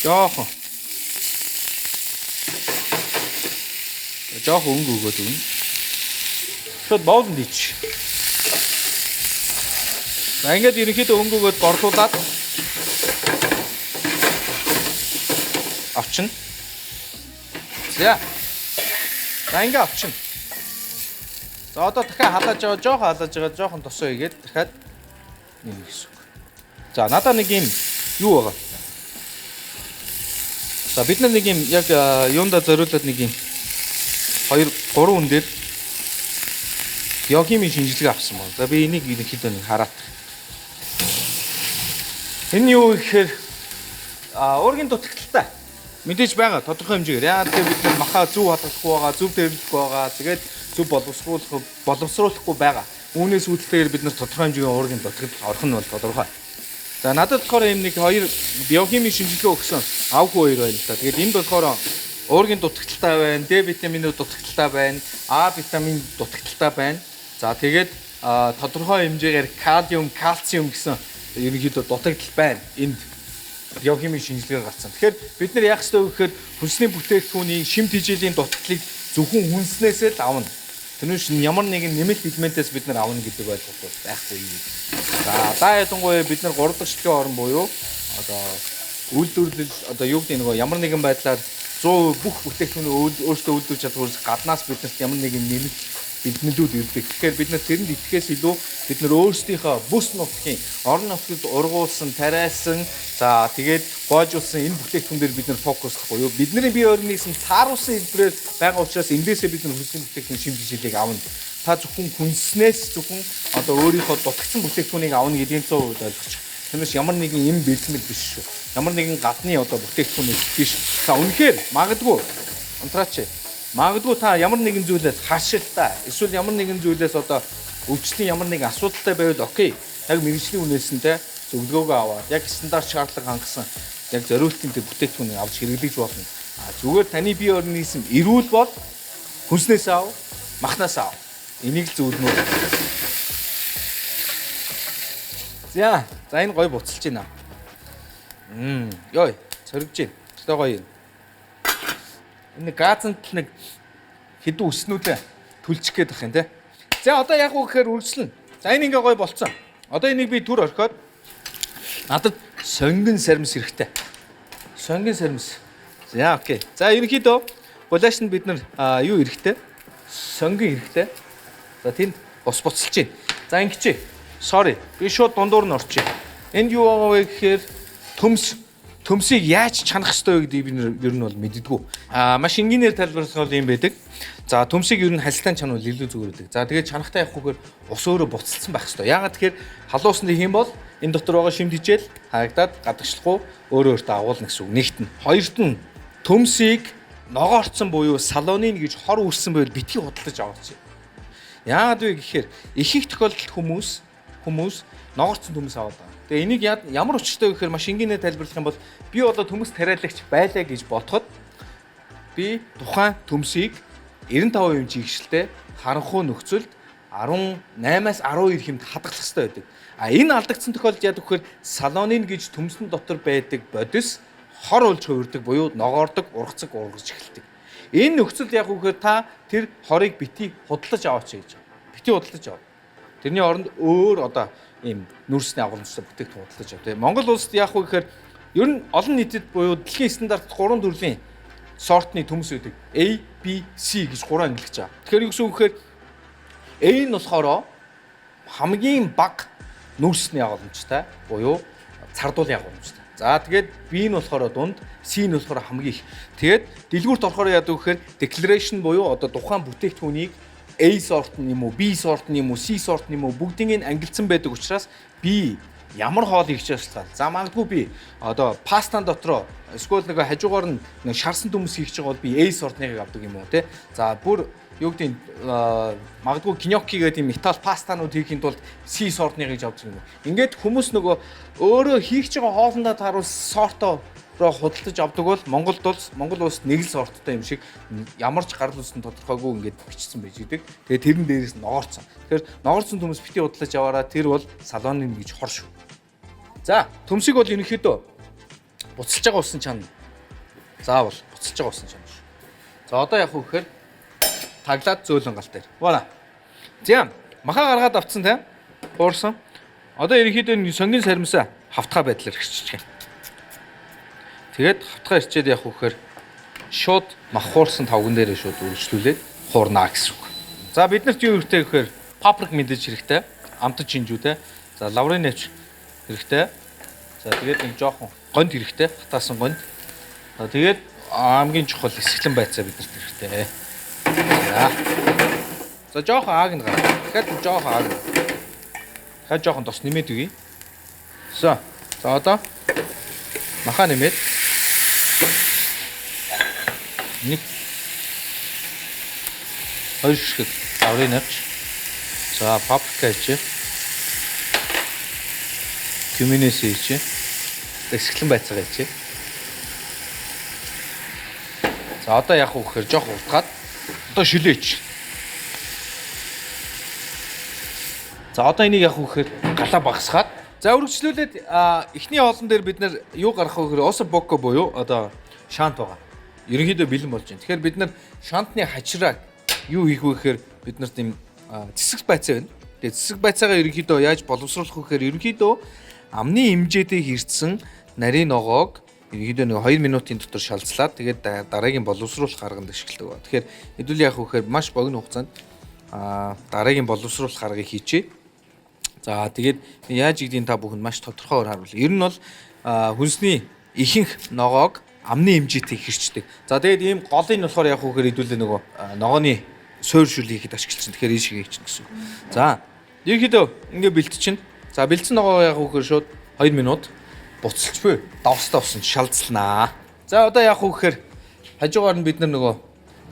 Speaker 3: Жоохон. Жоохон өнгө өгөөд өгнө. Шууд боолонд хийчих. За ингээд ерөнхийдөө өнгө өгөөд борлуулад авчина. За. За ингээд авчина. За одоо дахиад халааж байгаа, жоохон халааж байгаа, жоохон тосоо игээд дахиад нэг хэсэг. За надаа нэг юм юу байгаа. За бид нар нэг юм яг юунда зориулаад нэг юм 2 3 хүн дээр биохимийн шинжилгээ авсан байна. За би энийг ерөнхийдөө нэг хараад. Энэ юу гэхээр уургийн дутагдaltaй. Мэдээж байгаа тодорхой хэмжээгээр. Яагаад гэвэл бид нар маха зөв хадгалахгүй байгаа, зөв тээвэрлэхгүй байгаа. Тэгээд зөв боловсруулахгүй байгаа. Үүнээс үүдэлтэйгээр бид нар тодорхой хэмжээний уургийн дутагдал орох нь бол тодорхой. За надад болохоор ийм нэг хоёр биохимийн шинжилгээ өгсөн авгүй хоёр байна л да. Тэгээд энд болохоор уургийн дутагдaltaй байна, Д витамины дутагдaltaй байна, А витамин дутагдaltaй байна. За тэгээд тодорхой хэмжээгээр калиум, кальциум гэсэн ерөнхийдөө дутагдал байна энд. Биохимийн шинжилгээгээр гарсан. Тэгэхээр бид нар яах ёстой вэ гэхээр хүнсний бүтээгдэхүүний шим тэжээлийн дутагдлыг зөвхөн хүнснээсээ л авна. Тэрнээс ямар нэгэн нэмэлт элементээс бид нар авна гэдэг ойлголт бол байхгүй. За ялангуяа бид нар 3 дахь шилжлийн орн буюу одоо үйлдвэрлэл одоо юу гэдэг нөгөө ямар нэгэн байдлаар 100% бүх бүтээгдэхүүнээ өөрсдөө үйлдвэрлэж чадахгүйс гаднаас биднэрт ямар нэгэн нэмэлт бэлтгэлүүд ирдэг. Тэгэхээр бид нар тэрэнд итгэхээс илүү бид нар өөрсдийнхөө бүс нутгийн орон нутгад ургуулсан, тариалсан, за тэгээд гоожуулсан энэ бүтээгдэхүүн дээр бид нар фокуслах буюу бидний бие организм тааруулсан хэлбэрээр байгаа учраас эндээсээ бид нар хүнсний бүтээгдэхүүн шим жишээлийг авна. Та зөвхөн хүнснээс зөвхөн одоо өөрийнхөө дутагдсан бүтээгдэхүүнийг авна гэдгийг 100% ойлгочих. Тэрнээс ямар нэгэн юм бэлтгэл биш шүү. Ямар нэгэн гадны одоо бүтээгдэхүүн биш. За үнэхээр магадгүй унтраач. Магадгүй та ямар нэгэн зүйлээс харшилтай эсвэл ямар нэгэн зүйлээс одоо өвчлөлийн ямар нэгэн асуудалтай байвал окей. Яг мэргэжлийн үнээс нь те зөвлөгөөгөө аваад яг стандарт шаардлага хангасан яг зориултын тэр бүтээгдэхүүнийг авч хэрэглэж болно. А зүгээр таны бие организм эрүүл бол хүнснээс ав, махнаас ав. Энийг л зөвлөмөр. За, за энэ гоё буцалж байна. Йой, цоригж байна. Өстой гоё юм. Энэ газанд л нэг хэдэн өснүүдээ түлчих гээд ах юм те. За одоо яг уу гэхээр үргэлжлэнэ. За энэ ингээ гоё болцсон. Одоо энийг би түр орхиод надад сонгон сармис хэрэгтэй. Сонгон сармис. За окей. За ерөнхийдөө гулаашнд бид нар юу хэрэгтэй? Сонгон хэрэгтэй. За тэнд бус буцалж байна. За ингэчээ. Sorry. Би шууд дундуур нь орчих. Энд юу байгаа вэ гэхээр төмс. Төмсийг яаж чанах ёстой вэ гэдгийг би ер нь бол мэддэггүй. Маш энгийнээр тайлбарлах бол юм байдаг. За төмсийг ер нь хальтан чанвал илүү зүгээр байдаг. За тэгээд чанахтаа явахгүйгээр ус өөрөө буцалсан байх ёстой. Яагаад тэгэхээр халуун усанд хийм бол энэ дотор байгаа шим тэжээл хаагдаад гадагшлахгүй өөрөө өөртөө агуулна гэсэн үг. Нэгт нь. Хоёрт нь төмсийг ногоорцсон буюу салонин гэж хор үүссэн байвал битгий худалдаж аваач. Яагаад вэ гэхээр их их тохиолдолд хүмүүс ногоорцсон төмс аваад байгаа. Тэгээ энийг ямар учиртай вэ гэхээр маш энгийнээр тайлбарлах юм бол би одоо төмс тариалагч байлаа гэж бодоход би тухайн төмсийг 95% жигшилтэй харанхуй нөхцөлд 18-аас 12 хэмт хадгалах хэрэгтэй байдаг. А энэ алдагдсан тохиолдолд яадаг вэхээр салонин гэж төмсөн дотор байдаг бодис хор болж хувирдаг буюу ногоордог, ургацаг ургаж эхэлдэг. Энэ нөхцөлд яг үгээр та тэр хорыг бити худалдаж аваач гэж байгаа. Бити худалдаж аваа. Тэрний оронд өөр одоо ийм нүрсний агуулмжтай бүтээгдэхүүн худалдаж ав. Тэгээ Монгол улсад яах вэ гэхээр ер нь олон нийтэд буюу дэлхийн стандарт 3 төрлийн сортны төмс үүдэг. A, B, C гэж 3 ангилж байгаа. Тэгэхээр юу гэсэн үг гэхээр A нь болохоор хамгийн бага нүрсний агуулмжтай буюу цардуулын агуулмжтай. За тэгээд B нь болохоор дунд, C нь болохоор хамгийн их. Тэгээд дэлгүүрт орохоор яадаг вэ гэхээр declaration буюу одоо тухайн бүтээгдэхүүнийг A сорт нь юм уу, B сорт нь юм уу, C сорт нь юм уу бүгдийг нь ангилсан байдаг учраас би ямар хоол хийх шаардлагатай. За магадгүй би одоо пастан дотроо эсвэл нэг хажуугаар нь шарсан төмс хийх байгаа бол би A сортныхыг авдаг юм уу те. За бүр юу гэдэг нь магадгүй гньоки гэдэг юм итали пастанууд хийхин тулд C сортныхыг авдаг юм уу. Ингээд хүмүүс нөгөө өөрөө хийх байгаа хоолндоо тааруулсан сортоо руу худалдаж авдаг бол Монгол улс нэг л сорттой юм шиг ямар ч гарал үүсэл тодорхойгүй ингээд бичсэн байж идэг. Тэгээ тэрэн дээрээс ногоорцсон. Тэгэхээр ногоорцсон төмс бити худалдаж аваараа тэр бол салонын гэж хор шүү. За төмсийг бол ерөнхийдөө буцалж байгаа усан чана. Заавал буцалж байгаа усан чана шүү. За одоо яг уу гэхээр таглаад зөөлөн гал дээр. Вала. За маха гаргаад авцсан тийм. Хуурсан. Одоо ерөнхийдөө сонгийн саримсаа хавтгай байдлаар хэрчиж байгаа. Тэгээд хавтгай ирчээд явах вэхээр шууд мах хуурсан тавган дээрээ шууд үргэлжлүүлээд хуурнаа гэсэн үг. За бид нарт юу хэрэгтэй гэхээр паприк мэдээж хэрэгтэй, амтан чинжүү те. За лаврын навч хэрэгтэй. За тэгээд нэг жоохон гонд хэрэгтэй, хатаасан гонд. За тэгээд хамгийн чухал эсгэлэн байцаа биднэрт хэрэгтэй. За жоохон ааг нь гараа. Дахиад жоохон ааг. Дахиад жоохон тос нэмээд өгье. За одоо маха нэмээд нэг хоёр ширхэг лаврын навч. За паприка хийчихье. Күминээс хийчихье. Эсгэлэн байцаа хийчихье. За одоо яг уу гэхээр жоох уртгаад одоо шилээч. За одоо энийг яг уу гэхээр галаа багасгаад За, үргэлжлүүлээд эхний хоолн дээр бид нар юу гаргах вэ гэхээр особуко буюу одоо шант байгаа. Ерөнхийдөө бэлэн болж байна. Тэгэхээр бид нар шантны хачираа юу хийх вэ гэхээр бид нарт юм цэцэг байцаа байна. Тэгээ цэцэг байцаагаа ерөнхийдөө яаж боловсруулах вэ гэхээр ерөнхийдөө амны хэмжээтэй хэрцэн нарийн ногоог ерөнхийдөө нэг 2 минутын дотор шалцлаад, тэгээд дараагийн боловсруулах арганд ашигладаг. Тэгэхээр хэдүүл яах вэ гэхээр маш богино хугацаанд дараагийн боловсруулах аргыг хийчихье. За, тэгээд яаж игдгийг та бүхэнд маш тодорхойгоор харуулъя. Ер нь бол хүнсний ихэнх ногоог амны хэмжээтэй хэрчдэг. За, тэгээд ийм голыг нь болохоор яг үхээр хэдүүлээ нөгөө ногооны суур шүл хийхэд ашигласан. Тэгэхээр энэ шиг хийчихнэ гэсэн үг. За, ерөнхийдөө ингээ бэлтчихнэ. За, бэлдсэн ногоо яг үхээр шууд 2 минут буцалж буй давстай усан шалцлнаа. За, одоо яг үхээр хажуугаар нь бид нар нөгөө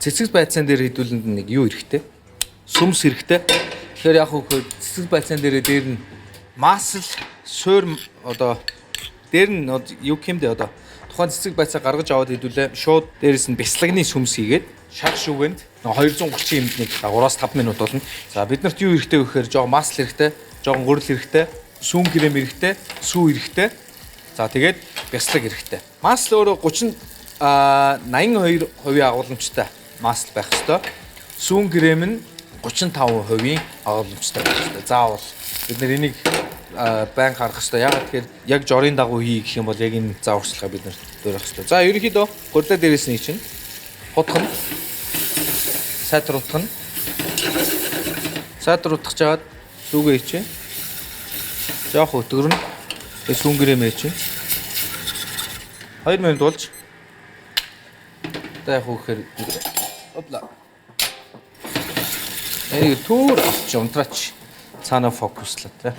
Speaker 3: цэцэг байцаан дээр хэдүүлэнд нэг юу эрэхтэй? Сүмс хэрэгтэй. Тэгэхээр яг үхээр цэцэг байцаан дээр нь масл суур, одоо дээр нь юу гэмдэ, одоо тухайн цэцэг байцаа гаргаж аваад хэдүүлээ шууд дээрэс нь бяслагны сүмс хийгээд шар шүгэнд 230 юмд нэг 3-5 минут болно. За, бид нарт юу хэрэгтэй вэ гэхээр жоохон масл хэрэгтэй, жоохон гурил хэрэгтэй, сүүн крем хэрэгтэй, сүү хэрэгтэй. За, тэгээд бяслаг хэрэгтэй. Масл өөрөө 30 82% агуулмжтай масл байх ёстой. Сүүн крем нь 35% агуулмжтай байх ёстой. Заавал бид нар энийг байн харах ёстой. Яагаад тэгэхээр яг жорын дагуу хий гэх юм бол яг энэ зааварчилгаа бид нар дөрөх ёстой. За, ерөнхийдөө гурлаа дээрээс нь чинь хутгана. Сайтар утгана. Сайтар утгах чаад сүүгээ ичээ. Жоох өтгөрнө. Тэгээ сүүн крем ичээ. 2 минут болж. Одоо яг үхээр опла. Энийг түр авч унтраач. Цаана фокуслаа тэ.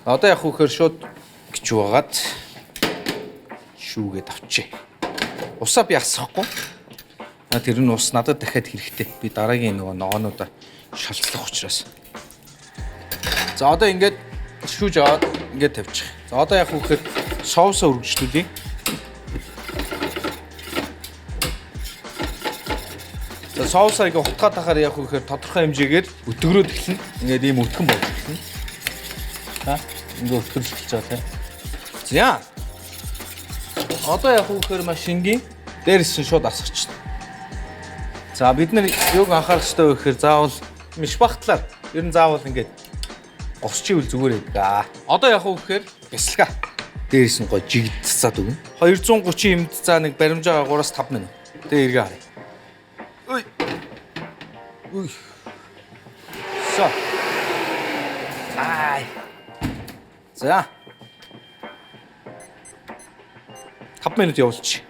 Speaker 3: Одоо яг үхээр шууд гэж байгаад шүүгээд авчээ. Усаа би асахгүй. Тэр нь ус надад дахиад хэрэгтэй. Би дараагийн нөгөө ногоонуудаа шалцлах учраас. За, одоо ингээд шүүж аваад ингээд тавьчих. За, одоо яг үхээр соусаа үргэлжлүүлье. За, соусаа ингээ хутгаад тахаар яг үхээр тодорхой хэмжээгээр өтгөрөөд эхэлнэ. Ингээд ийм өтгөн болж эхэлнэ. Ха? Ингээ өтгөрч эхэлж байгаа тийм. За. Одоо яг үхээр маш энгийн. Дээрээс нь шууд асгачихна. За, бид нар юуг анхаарах ёстой вэ гэхээр заавал мишбахтлаар ер нь заавал ингээд госч ивэл зүгээр байдаг. Одоо яг уу гэхээр бясалгаа. Дээрээс нь гоо жигдцаад өгнө. 230 юмд за нэг баримжаага 3-5 минут. Тэгээ эргээ харъя. Үй. Үй. Со. Ай. За. 5 минут явуулчих.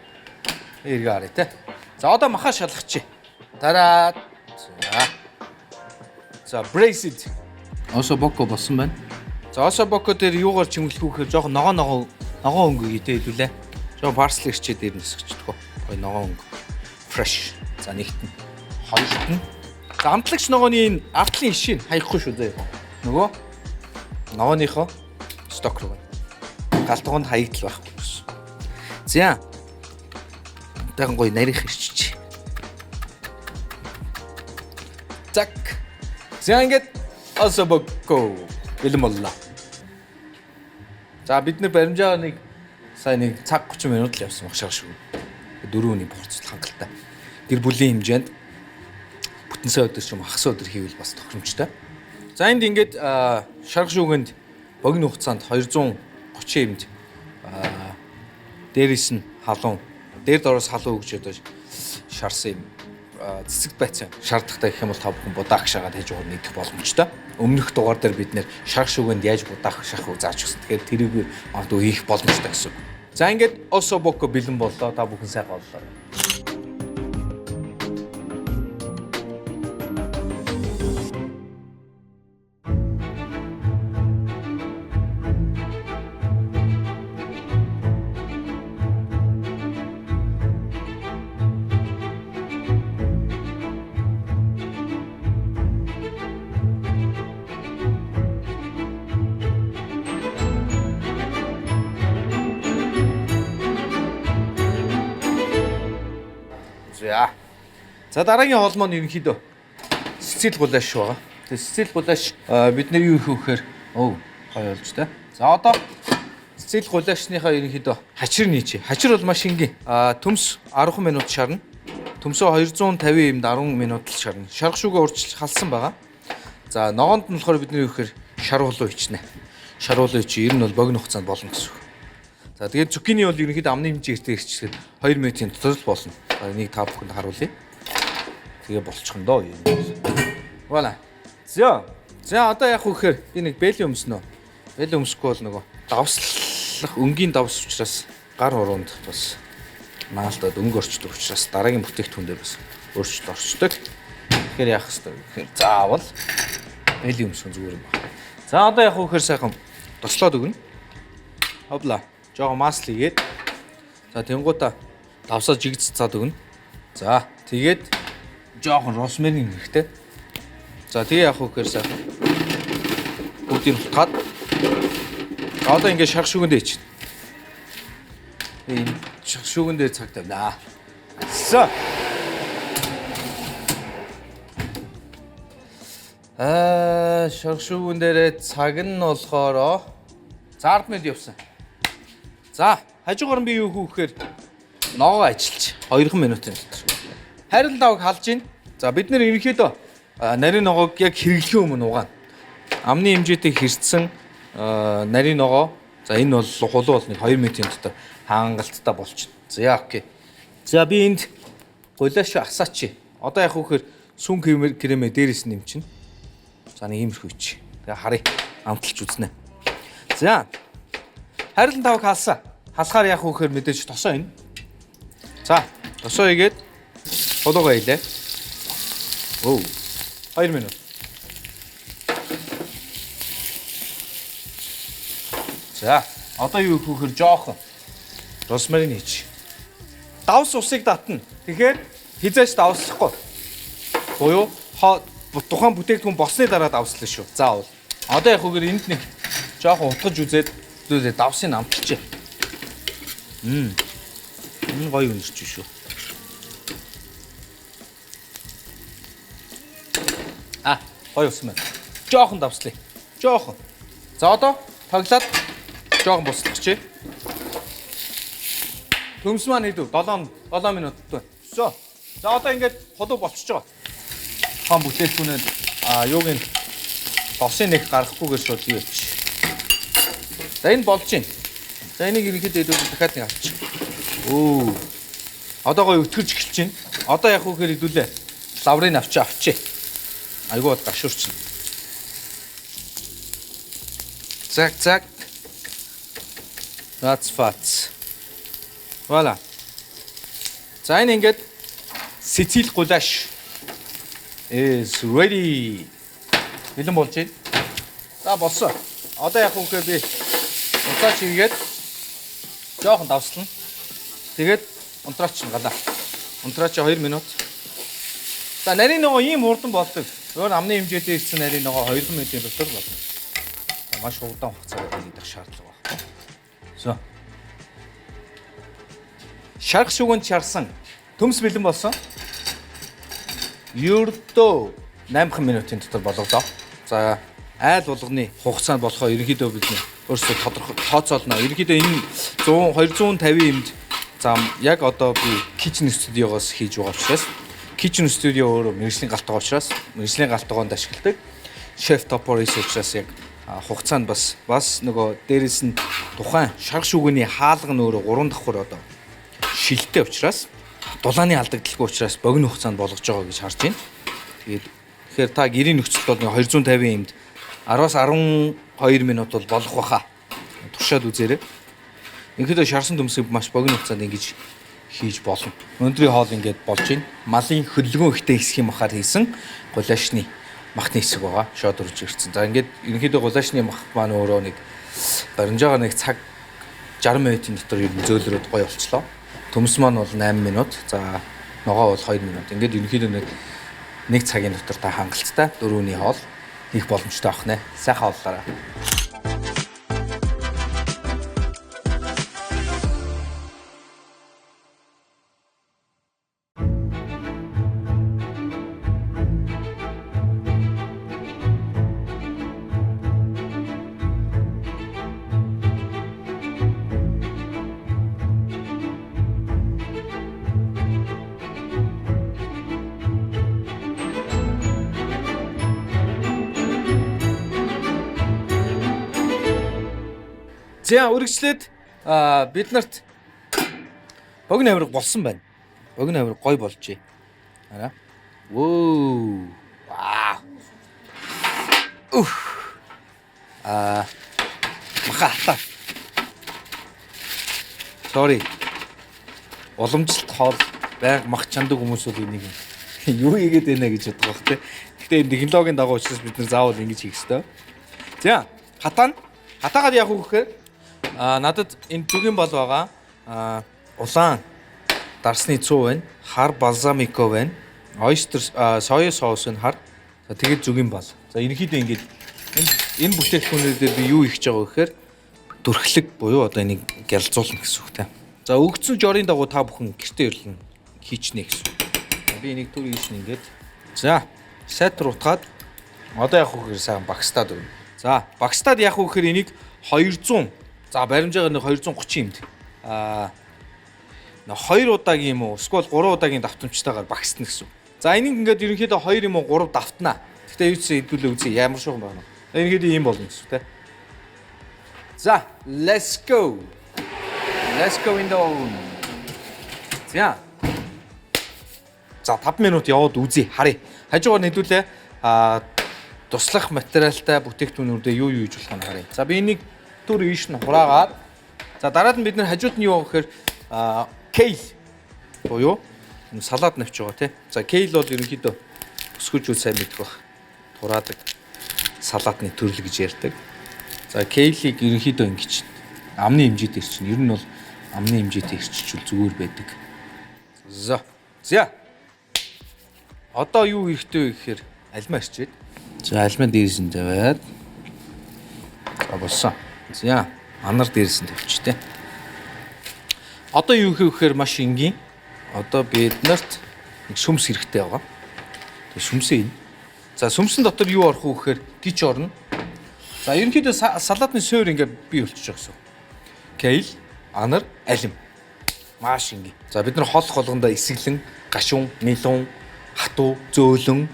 Speaker 3: Эргээ харъя те. За, одоо махаа шалгачих. Дараа. За. За, braised. Особоко болсон байна. За, особоко дээр юугаар чимэглэх үү гэхээр жоохон ногоон өнгө хийдэ хэдүүлээ. Жоохон parsley ирчээ дээр нисгчдэг. Гой ногоон өнгө. Fresh. За, нэгт нь. Хоёрт нь. За, амтлагч ногооны энэ артлын ишийг хаяхгүй шүү заяа. Нөгөө ногооныхоо stock руу. Галтгоонд хаягдал байхгүй гэсэн. За. Одоохон гоё нарийнх ирчиж. Зак. За, ингээд особоко бэлэн боллоо. За, бид нар баримжаа нэг сая нэг цаг 30 минут л явсан багшаа шүү. Дөрөв хүний борцол хангалттай. Гэр бүлийн хэмжээнд бүтэн сайн өдөр ч юм хагас өдөр хийвэл бас тохиромжтой. За, энд ингээд шарга шүүгэнд богино хугацаанд 230 юмд дээрээс нь халуун, дээр дороос халуун өгч одоо шарсан юм цэцэг байцаа шаардлагатай гэх юм бол та бүхэн будаах шагаад хийж байгаа нэгдэх боломжтой. Өмнөх дугаар дээр бид нэр шарга шүүгэнд яаж будаах шахах уу зааж өгсөн. Тэгэхээр тэрийг магадгүй хийх боломжтой гэсэн үг. За, ингээд особоко бэлэн боллоо. Та бүхэн сайн голлоо. За. За, дараагийн хоол маань ерөнхийдөө цэцэл гулаш байгаа. Тэгээ цэцэл гулаш бид нар юу хийх вэ гэхээр Гоё болж та. За одоо цэцэл гулаашныхаа ерөнхийдөө хачир нийчээ. Хачир бол маш энгийн. Төмс 10 минут шарна. Төмсөө 250 юмд 10 минут л шарна. Шарга шүүгээ урьдчилж халсан байгаа. За ногоонд нь болохоор бидний юу гэхээр шар хулуу ичнэ. Шар хулуу ичи ер нь бол богино хугацаанд болно гэсэн үг. За тэгээд цукини бол ерөнхийдөө амны хэмжээтэй ирчихээд 2 минутын дотор л болно. За энийг та бүхэнд харуулъя. Тэгээ болчихно доо юм бол. Вала. За. За одоо яг үхээр би нэг бэли өмснө. Бэли өмсөхгүй бол нөгөө давслах өнгийн давс учраас гар хуруунд бас наалтад өнгө орчдөг учраас дараагийн бүтээгдэхүүн дээр бас өөрчлөлт орчдөг. Тэгэхээр яах ёстой вэ гэхээр заавал бэли өмсөх зүгээр юм байна. За одоо яг үхээр сайхан тослоод өгнө. Хобла. Жогоо масл хийгээд за тэнгуутаа давсаа жигц цаад өгнө. За тэгээд жоохон росмерин хэрэгтэй. За тэгээ яг үхээр сайхан бүгдийг хутгаад одоо ингээд шарх шүгэндээ ичнэ. Энэ шарх шүгэн дээр цаг тавина. За. Шарх шүгэн дээрээ цаг нь болохоор за 10 минут явсан. За, хажуугаар нь би юу хийх гэхээр ногоо ажиллаж 2 минутын дотор. Хайрл давг халж гин. За бид нэр ерөнхийдөө нарийн ногоог яг хэрэглэхийн өмнө угаана. Амны хэмжээтэй хэрцсэн нарийн ногоо. За энэ бол хулуу бол нэг 2 минутын дотор хангалттай болчихно. За окей. За би энд гулааш асаачи. Одоо яг үхээр сүн кремээ дээрээс нь нэмчин. За нэг иймэрхүү ич. Тэгээ харъя. Амталж үзнэ. За. Хайрлан тавг халсан. Халахаар яг үхээр мэдээж тосоо энэ. За, тосоо игээд хулуугаа хийлээ. Өө. 2 минут. За, одоо юу хийхээр жоохон росмарин хийчих. Давс усыг татна. Тэгэхээр хизээч давслахгүй. Буюу тухайн бүтээгдэхүүн болсны дараа давслаа шүү. Заавал. Одоо яг үгээр энд нэг жоохон утгаж үзээд зүйлээ давсыг амталчих. Энэ гоё өнөрч шүү. Гоё болсон байна. Жоохон давслая. Жоохон. За одоо тоглоод жоохон буслахчээ. Төмс маань хэдв? 7 минут байна. Всё. За одоо ингээд хулуу болчихж байгаа. Хон бүтээгдэхүүнээ юуг нь досын нэг гарахгүйгээр шууд юу яач. За энэ болж байна. За энийг ерөнхийдөө хэдвэл дахиад нэг авчих. Өө. Одоо гоё өтгөрч эхэлж байна. Одоо яг үхээр хэдүүлээ. Лаврыг авчээ. Айгуу бол гашуурчна. Зак зак. That's fats. Voilà. За энэ ингээд Сицил гулаш is ready. Бэлэн болж байна. За болсон. Одоо яг үгээр би унтраач хийгээд жоохон давслана. Тэгээд унтраач нь галаа. Унтраач 2 минут. За нарийн ногоо ийм хурдан болдог. Өөр амны хэмжээтэй ирсэн нарийн ногоо 2 минутын дотор болно. Маш удаан хугацаагаар хийх шаардлага байхгүй. За. Шарх шүгэнд шарсан. Төмс бэлэн болсон. Ердөө 8 минутын дотор болголоо. За айл болгоны хугацаанд болохоо ерөнхийдөө бид өөрсдөө тодорхой тооцоолно. Ерөнхийдөө энэ 100 250 юмд зам яг одоо би Kitchen Studio-гоос хийж байгаа учраас Kitchen Studio өөрөө мэргэжлийн галтгаа учраас мэргэжлийн галтгоонд ашигладаг. Chef Topper учраас яг хугацаанд бас нөгөө дээрэс нь тухайн шарга шүгэний хаалга нь өөрөө 3 давхар одоо шилтэй учраас дулааны алдагдaltaгүй учраас богино хугацаанд болгож байгаа гэж харж байна. Тэгээд тэгэхээр та гэрийн нөхцөлд бол 250 юмд 10-аас 12 минут бол болох байхаа. Туршаад үзээрэй. Ингээдээ шарсан төмсийг маш богино хугацаанд ингэж хийж болно. Өнөөдрийн хоол ингээд болж байна. Малын хөдөлгөөн ихтэй хэсгийн махаар хийсэн гулаашны махны хэсэг байгаа. Шод орж ирсэн. За ингээд ерөнхийдөө гулаашны мах маань өөрөө нэг баримжаагаар нэг цаг 60 минутын дотор ер нь зөөлрөөд гоё болчлоо. Төмс маань бол 8 минут. За ногоо бол 2 минут. Ингээд ерөнхийдөө нэг цагийн дотор та хангалттай дөрөвний хоол хийх боломжтой байх нэ. Сайхан хооллоорой. За, үргэлжлээд бид нарт богино авирга болсон байна. Богино авирга гой болжээ. Хараа. Вөө. Вау. Уф. Маха хата. Sorry. Уламжлалт хоол байнга мах чандаг хүмүүс бол энийг юу хийгээд байна гэж бодох бах те. Гэхдээ энэ технологийн дагуу учраас бид нар заавал ингэж хийх ёстой. За, хатаана. Хатаагаад яах вэ гэхээр надад энэ зүгийн бал байгаа. Улаан дарсны цуу байна. Хар балзамико байна. Oyster соя соус байна хар. За, тэгээд зүгийн бал. За, ерөнхийдөө ингэж энэ бүтээгдэхүүнээр дээр би юу хийх гэж байгаа вэ гэхээр дүрхлэг буюу одоо энийг гялзуулна гэсэн үг те. За, өгдсөн жорын дагуу та бүхэн гэртээ ирлэн хийчнэ гэсэн үг. Би энийг түр ийш нь ингээд за сайтар утгаад одоо яг хөөр сайхан багстаад өгнө. За, багстаад яг хөөр энийг 200, за баримжаагаар нэг 230 юмд 2 удаагийн юм уу эсвэл 3 удаагийн давтамжтайгаар багсна гэсэн. За, энийг ингээд ерөнхийдөө 2 юм уу 3 давтнаа. Гэхдээ юу ч хэдүүлээ үзье ямар шугам байна. Ерөнхийдөө ийм болно гэсэн те. За, let's go. Let's go in the oven. За. За, 5 минут яваад үзье. Харъя. Хажуугаар нэдүүлээ туслах материалтай бүтээгдэхүүнүүдээ юу юу хийж болох нь харъя. За, би энийг түр ийш нь хураагаад за дараад нь бид нар хажууд нь юу гэхээр kale буюу салат навч байгаа тий. За, kale бол ерөнхийдөө өсгөжүүд сайн мэдэх бах. Тураадаг салаатны төрөл гэж ярьдаг. За, kale-ийг ерөнхийдөө ингэж амны хэмжээтэй ирчин. Ер нь бол амны хэмжээтэй ирччихвэл зүгээр байдаг. За. За. Одоо юу хэрэгтэй вэ гэхээр алимаа ирчээд. За, алимаа дээрээс нь тавиад. За, болсон. За, анар дээрээс нь тавьчих тээ. Одоо юу хийх вэ гэхээр маш энгийн. Одоо бид нарт нэг сүмс хэрэгтэй байгаа. Тэгээ сүмсээ ин. За, сүмсэн дотор юу орох вэ гэхээр гिच орно. За, ерөнхийдөө салаатны суур ингээ бий болчихж байгаа гэсэн. Kale, анар, алим. Маш энгийн. За, бид нар хооллох болгондоо исгэлэн, гашуун, нэлүүн, хатуу, зөөлөн,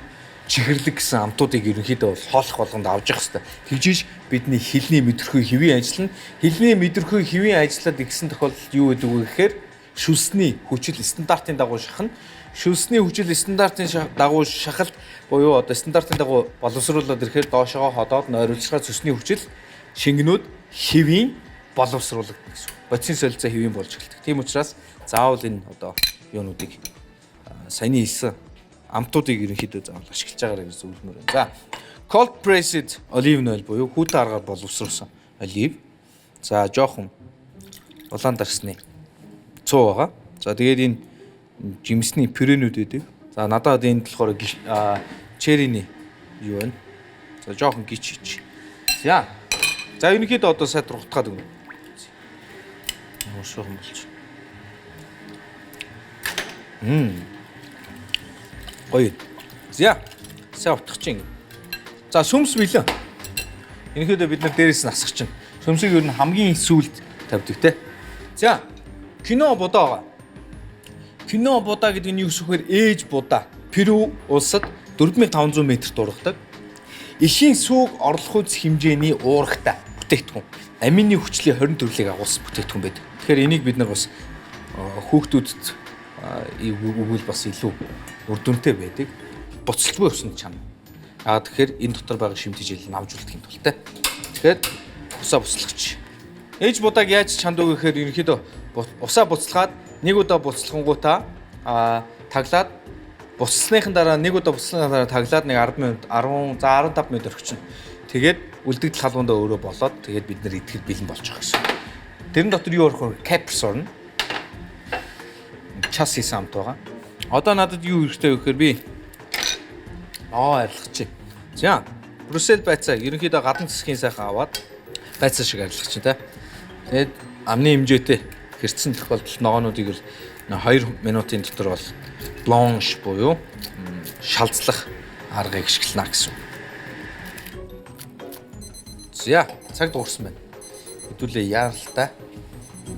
Speaker 3: чихэрлэг гэсэн амтуудыг ерөнхийдөө бол хооллох болгонд авч явах хэрэгтэй. Тэгжиж бидний хилний мэдрэхүй хэвийн ажиллана. Хилний мэдрэхүй хэвийн ажиллаад ихсэн тохиолдолд юу гэдэг вэ гэхээр шүлсний хүчил стандартын дагуу шахна. Шүлсний хүчил стандартын дагуу шахалт буюу одоо стандартын дагуу боловсруулад ирэхээр доошогоо ходоод нойруулчихаар цөсний хүчил шингэнүүд хэвийн боловсруулагдана гэсэн. Бодисын солилцоо хэвийн болж эхэлдэг. Тийм учраас заавал энэ одоо юунуудыг саяны хэлсэн амтуудыг ерөнхийдөө заавал ашиглаж байгаарай гэж зөвлөмөр байна. За, cold pressed olive oil буюу хүйтэн аргаар боловсруулсан олив. За, жоохон улаан дарсны цуу байгаа. За, тэгээд энэ жимсний пюренүүд байдаг. За, надад энэ болохоор cherry-ний юу байна? За, жоохон гिच хийч. За. За, ерөнхийдөө одоо сайтар утгаад өгнө. Ямар шугам болж. Гоё. За. Сайн утгах чинь. За, сүмс бэлэн. Ерөнхийдөө бид нар дээрээс нь асах чинь. Сүмсийг ер нь хамгийн сүүлд тавьдаг те. За, кино будаа байгаа. Кино будаа гэдэг нь юу гэсэн вэхээр ээж будаа. Перу улсад 4500 м дургадаг. Эхийн сүүг орлохуйц хэмжээний уурагтай бүтээгдэхүүн. Амины хүчлийн 20 төрлийг агуулсан бүтээгдэхүүн байдаг. Тэгэхээр энийг бид нар бас хүүхдүүдэд өгвөл бас илүү үр дүнтэй байдаг. Буцалтгүй усанд чана. Аа, тэгэхээр энэ дотор байгаа шимтгижэл нь авч үлдэхин тултай. Тэгэхээр усаа буцлагч. Ээж будааг яаж чанд вэ гэхээр ерөнхийдөө усаа буцалгаад нэг удаа буцалхангуудаа таглаад буцсныхан дараа нэг удаа буцсныхан дараа таглаад нэг 10 минут 10 за 15 минут орчино. Тэгээд үлдэгдэл халуундаа өөрөө болоод тэгээд бид нэр идэхэд бэлэн болж байгаа гэсэн. Тэрэн дотор юу орох вэ? Capers орно. Час хийсэн амт байгаа. Одоо надад юу хэрэгтэй вэ гэхээр би арилгах. За, Брюссел байцаа ерөнхийдөө гадна хэсгийн сайхан аваад байцаа шиг арилгах чинь те. Тэгээд амны хэмжээтэй хэрцэн тохиолдолд ногоонуудыг л 2 минутын дотор бол blanch буюу шалзлах аргыг ашиглана гэсэн. За, цаг дуурсан байна. Хэдүүлээ яаралтай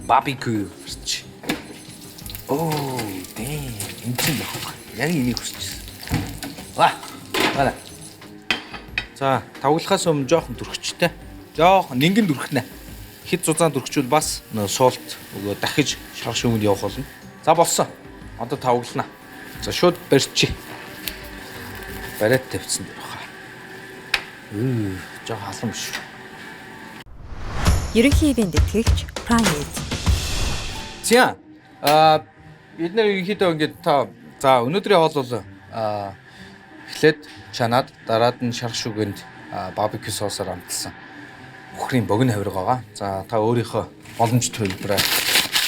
Speaker 3: barbecue гарч. Оо, damn, энэ чинь бохог. Яг энийг хүсчихсэн. Ва. Бара. За, тавглахаас өмнө жоохон түрхчтэй. Жоохон нингэн түрхнэ. Хэд зузаан түрхчүүл бас нөө суулт өгөө дахиж шарх шүүгэнд явах болно. За болсон. Одоо тавглана. За шууд барьчих. Бариад тавьчихсан дээр баха. Жоо халуун биш.
Speaker 1: Ерөнхий ивээн тэтгэгч Primate.
Speaker 3: За бид нэр ерөнхийдөө ингээд та за өнөөдрийн хоол бол эхлээд чанаад дараад нь шарх шүгэнд барбекю соусаар амталсан үхрийн богино хавирга байгаа. За та өөрийнхөө боломж төлбөрөөр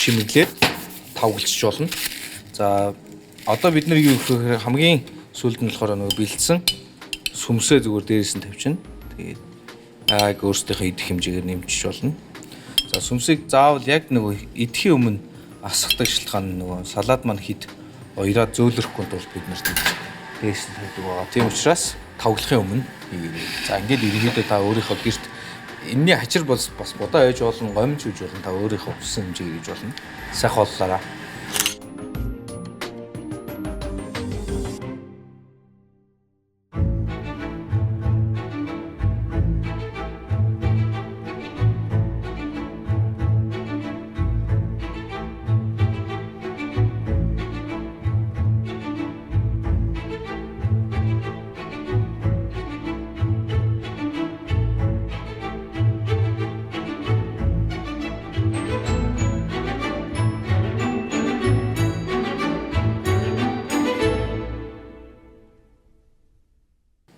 Speaker 3: чимэглээд тавгалчих болно. За одоо бид нар юу гэх вэ хамгийн сүүлд нь болохоор нөгөө бэлдсэн сүмсээ зүгээр дээрээс нь тавьчихна. Тэгээд аг өөрсдийнхөө идэх хэмжээгээр нэмчих болно. За сүмсийг заавал яг нөгөө идэхийн өмнө асгадаг шалтгаан нь нөгөө салаад маань хит оёроо зөөлрөхгүй тул бид нарт дээрээс нь тавьдаг байгаа. Тийм учраас тавглахын өмнө хийгээрэй. За ингээд ерөнхийдөө та өөрийнхөө гэрт энэний хачир бас будаа ээж болно, гомж хийж болно. Та өөрийнхөө хүссэн хэмжээгээр хийж болно. Сайхан хооллоорой.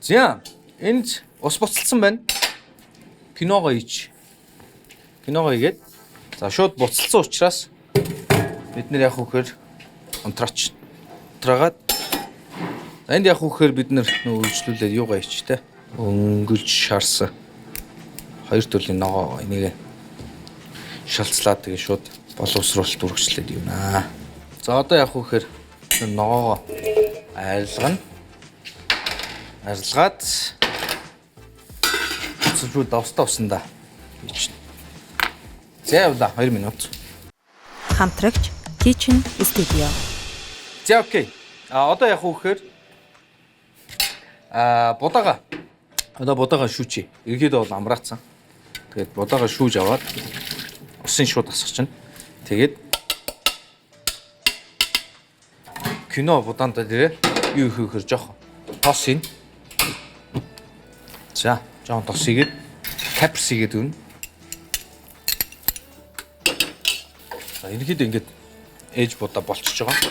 Speaker 3: За энд ус буцалсан байна. Киногоо ич. Киногоо игээд за шууд буцалсан учраас бид нэр яг үхээр унтраач. Унтраагаад за энд яг үхээр бид нэр нөө үйлчлүүлээд юугаа ич те. Өнгөлж шарсан хоёр төрлийн ногоо энийг шалцлаад тэгээ шууд боловсруулалт үргэлжлээд юунаа. За одоо яг үхээр ногоогоо арилгана. Арилгаад цэцлүүд давстаа усандаа ичнэ. За явлаа 2 минут.
Speaker 1: Хамтрагч Kitchen Studio.
Speaker 3: За окей. А одоо яг үхээр будаага одоо будаага шүүчээ. Ерөнхийдөө бол амраацсан. Тэгээд будаага шүүж аваад усын шууд асгах чинь. Тэгээд кино будаанд дээрээ юу их ихээр жоох тос ийн. За, жоон тос игээд капс игээд өгнө. За, ерөнхийдөө ингээд ээж будаа болчихж байгаа.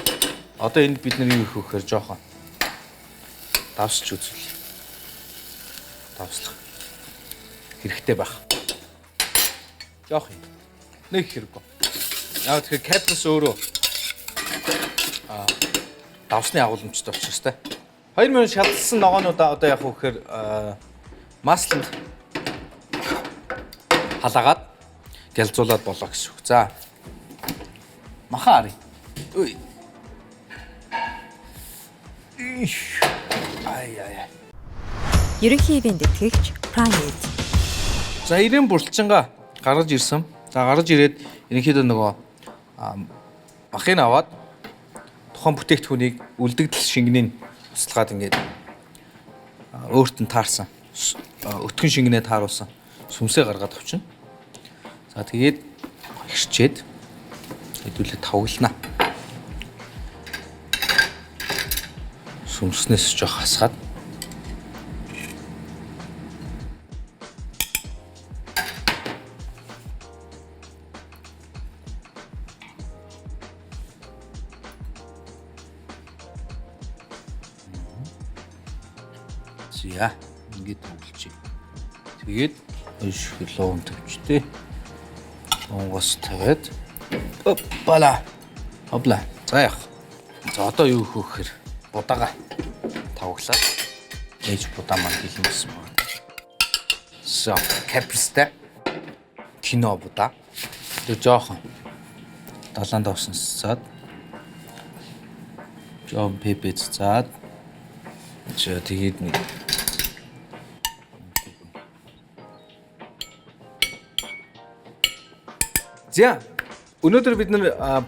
Speaker 3: Одоо энд бид нар юу их вэхээр жоохон давсч үзвэл. Давслах хэрэгтэй байх. Жоох юм. Нэг хэрэггүй. Яг тэгэхээр капс өөрөө давсны агуулмжтай учраас та. 2 минут шалгалсан ногоонуудаа одоо яг вэхээр масланд халаагаад гялзуулаад болоо гэсэн үг. За. Маха арь. Үй. Ай ай ай.
Speaker 1: Ерөнхий ивээн тэтгэгч Primate.
Speaker 3: За ирээн буралчингаа гаргаж ирсэн. За гаргаж ирээд ерөнхийдөө нөгөө махыг аваад тухайн бүтээгдэхүүнийг үлдэгдэл шингэнийг туслаад ингээд өөрт нь таарсан өтгөн шингэнээ тааруулсан сүмсээ гаргаад авчина. За тэгээд хэрчээд хэдүүлээ тавглана. Сүмснээс жоох хасгаад За ингээд тавгалчих. Тэгээд иш луун тавьчтэй. Луунгаас тавиад оппала. Хопла. За яах. За одоо юу их вэ гэхээр будаага тавглаад ээж будаа маань бэлэн болсон байна. За каприста кино будаа. Тэр жоохон далаан давсан цаад жоон пепе цаад. За тэгээд нэг За өнөөдөр бид нар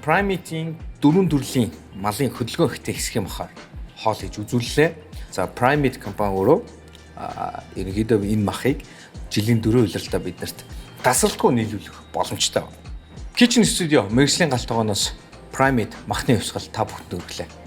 Speaker 3: Primate-ийн дөрвөн төрлийн малын хөдөлгөөн ихтэй хэсэг юм ахаар хоол хийж үзүүллээ. За Primate компани өөрөө ерөнхийдөө энэ махыг Жилийн дөрөв улиралдаа биднэрт дасгалгүй нийлүүлэх боломжтой. Kitchen Studio мэргэжлийн гал тогооноос Primate махны хувьсгал та бүхэнд хүргэлээ.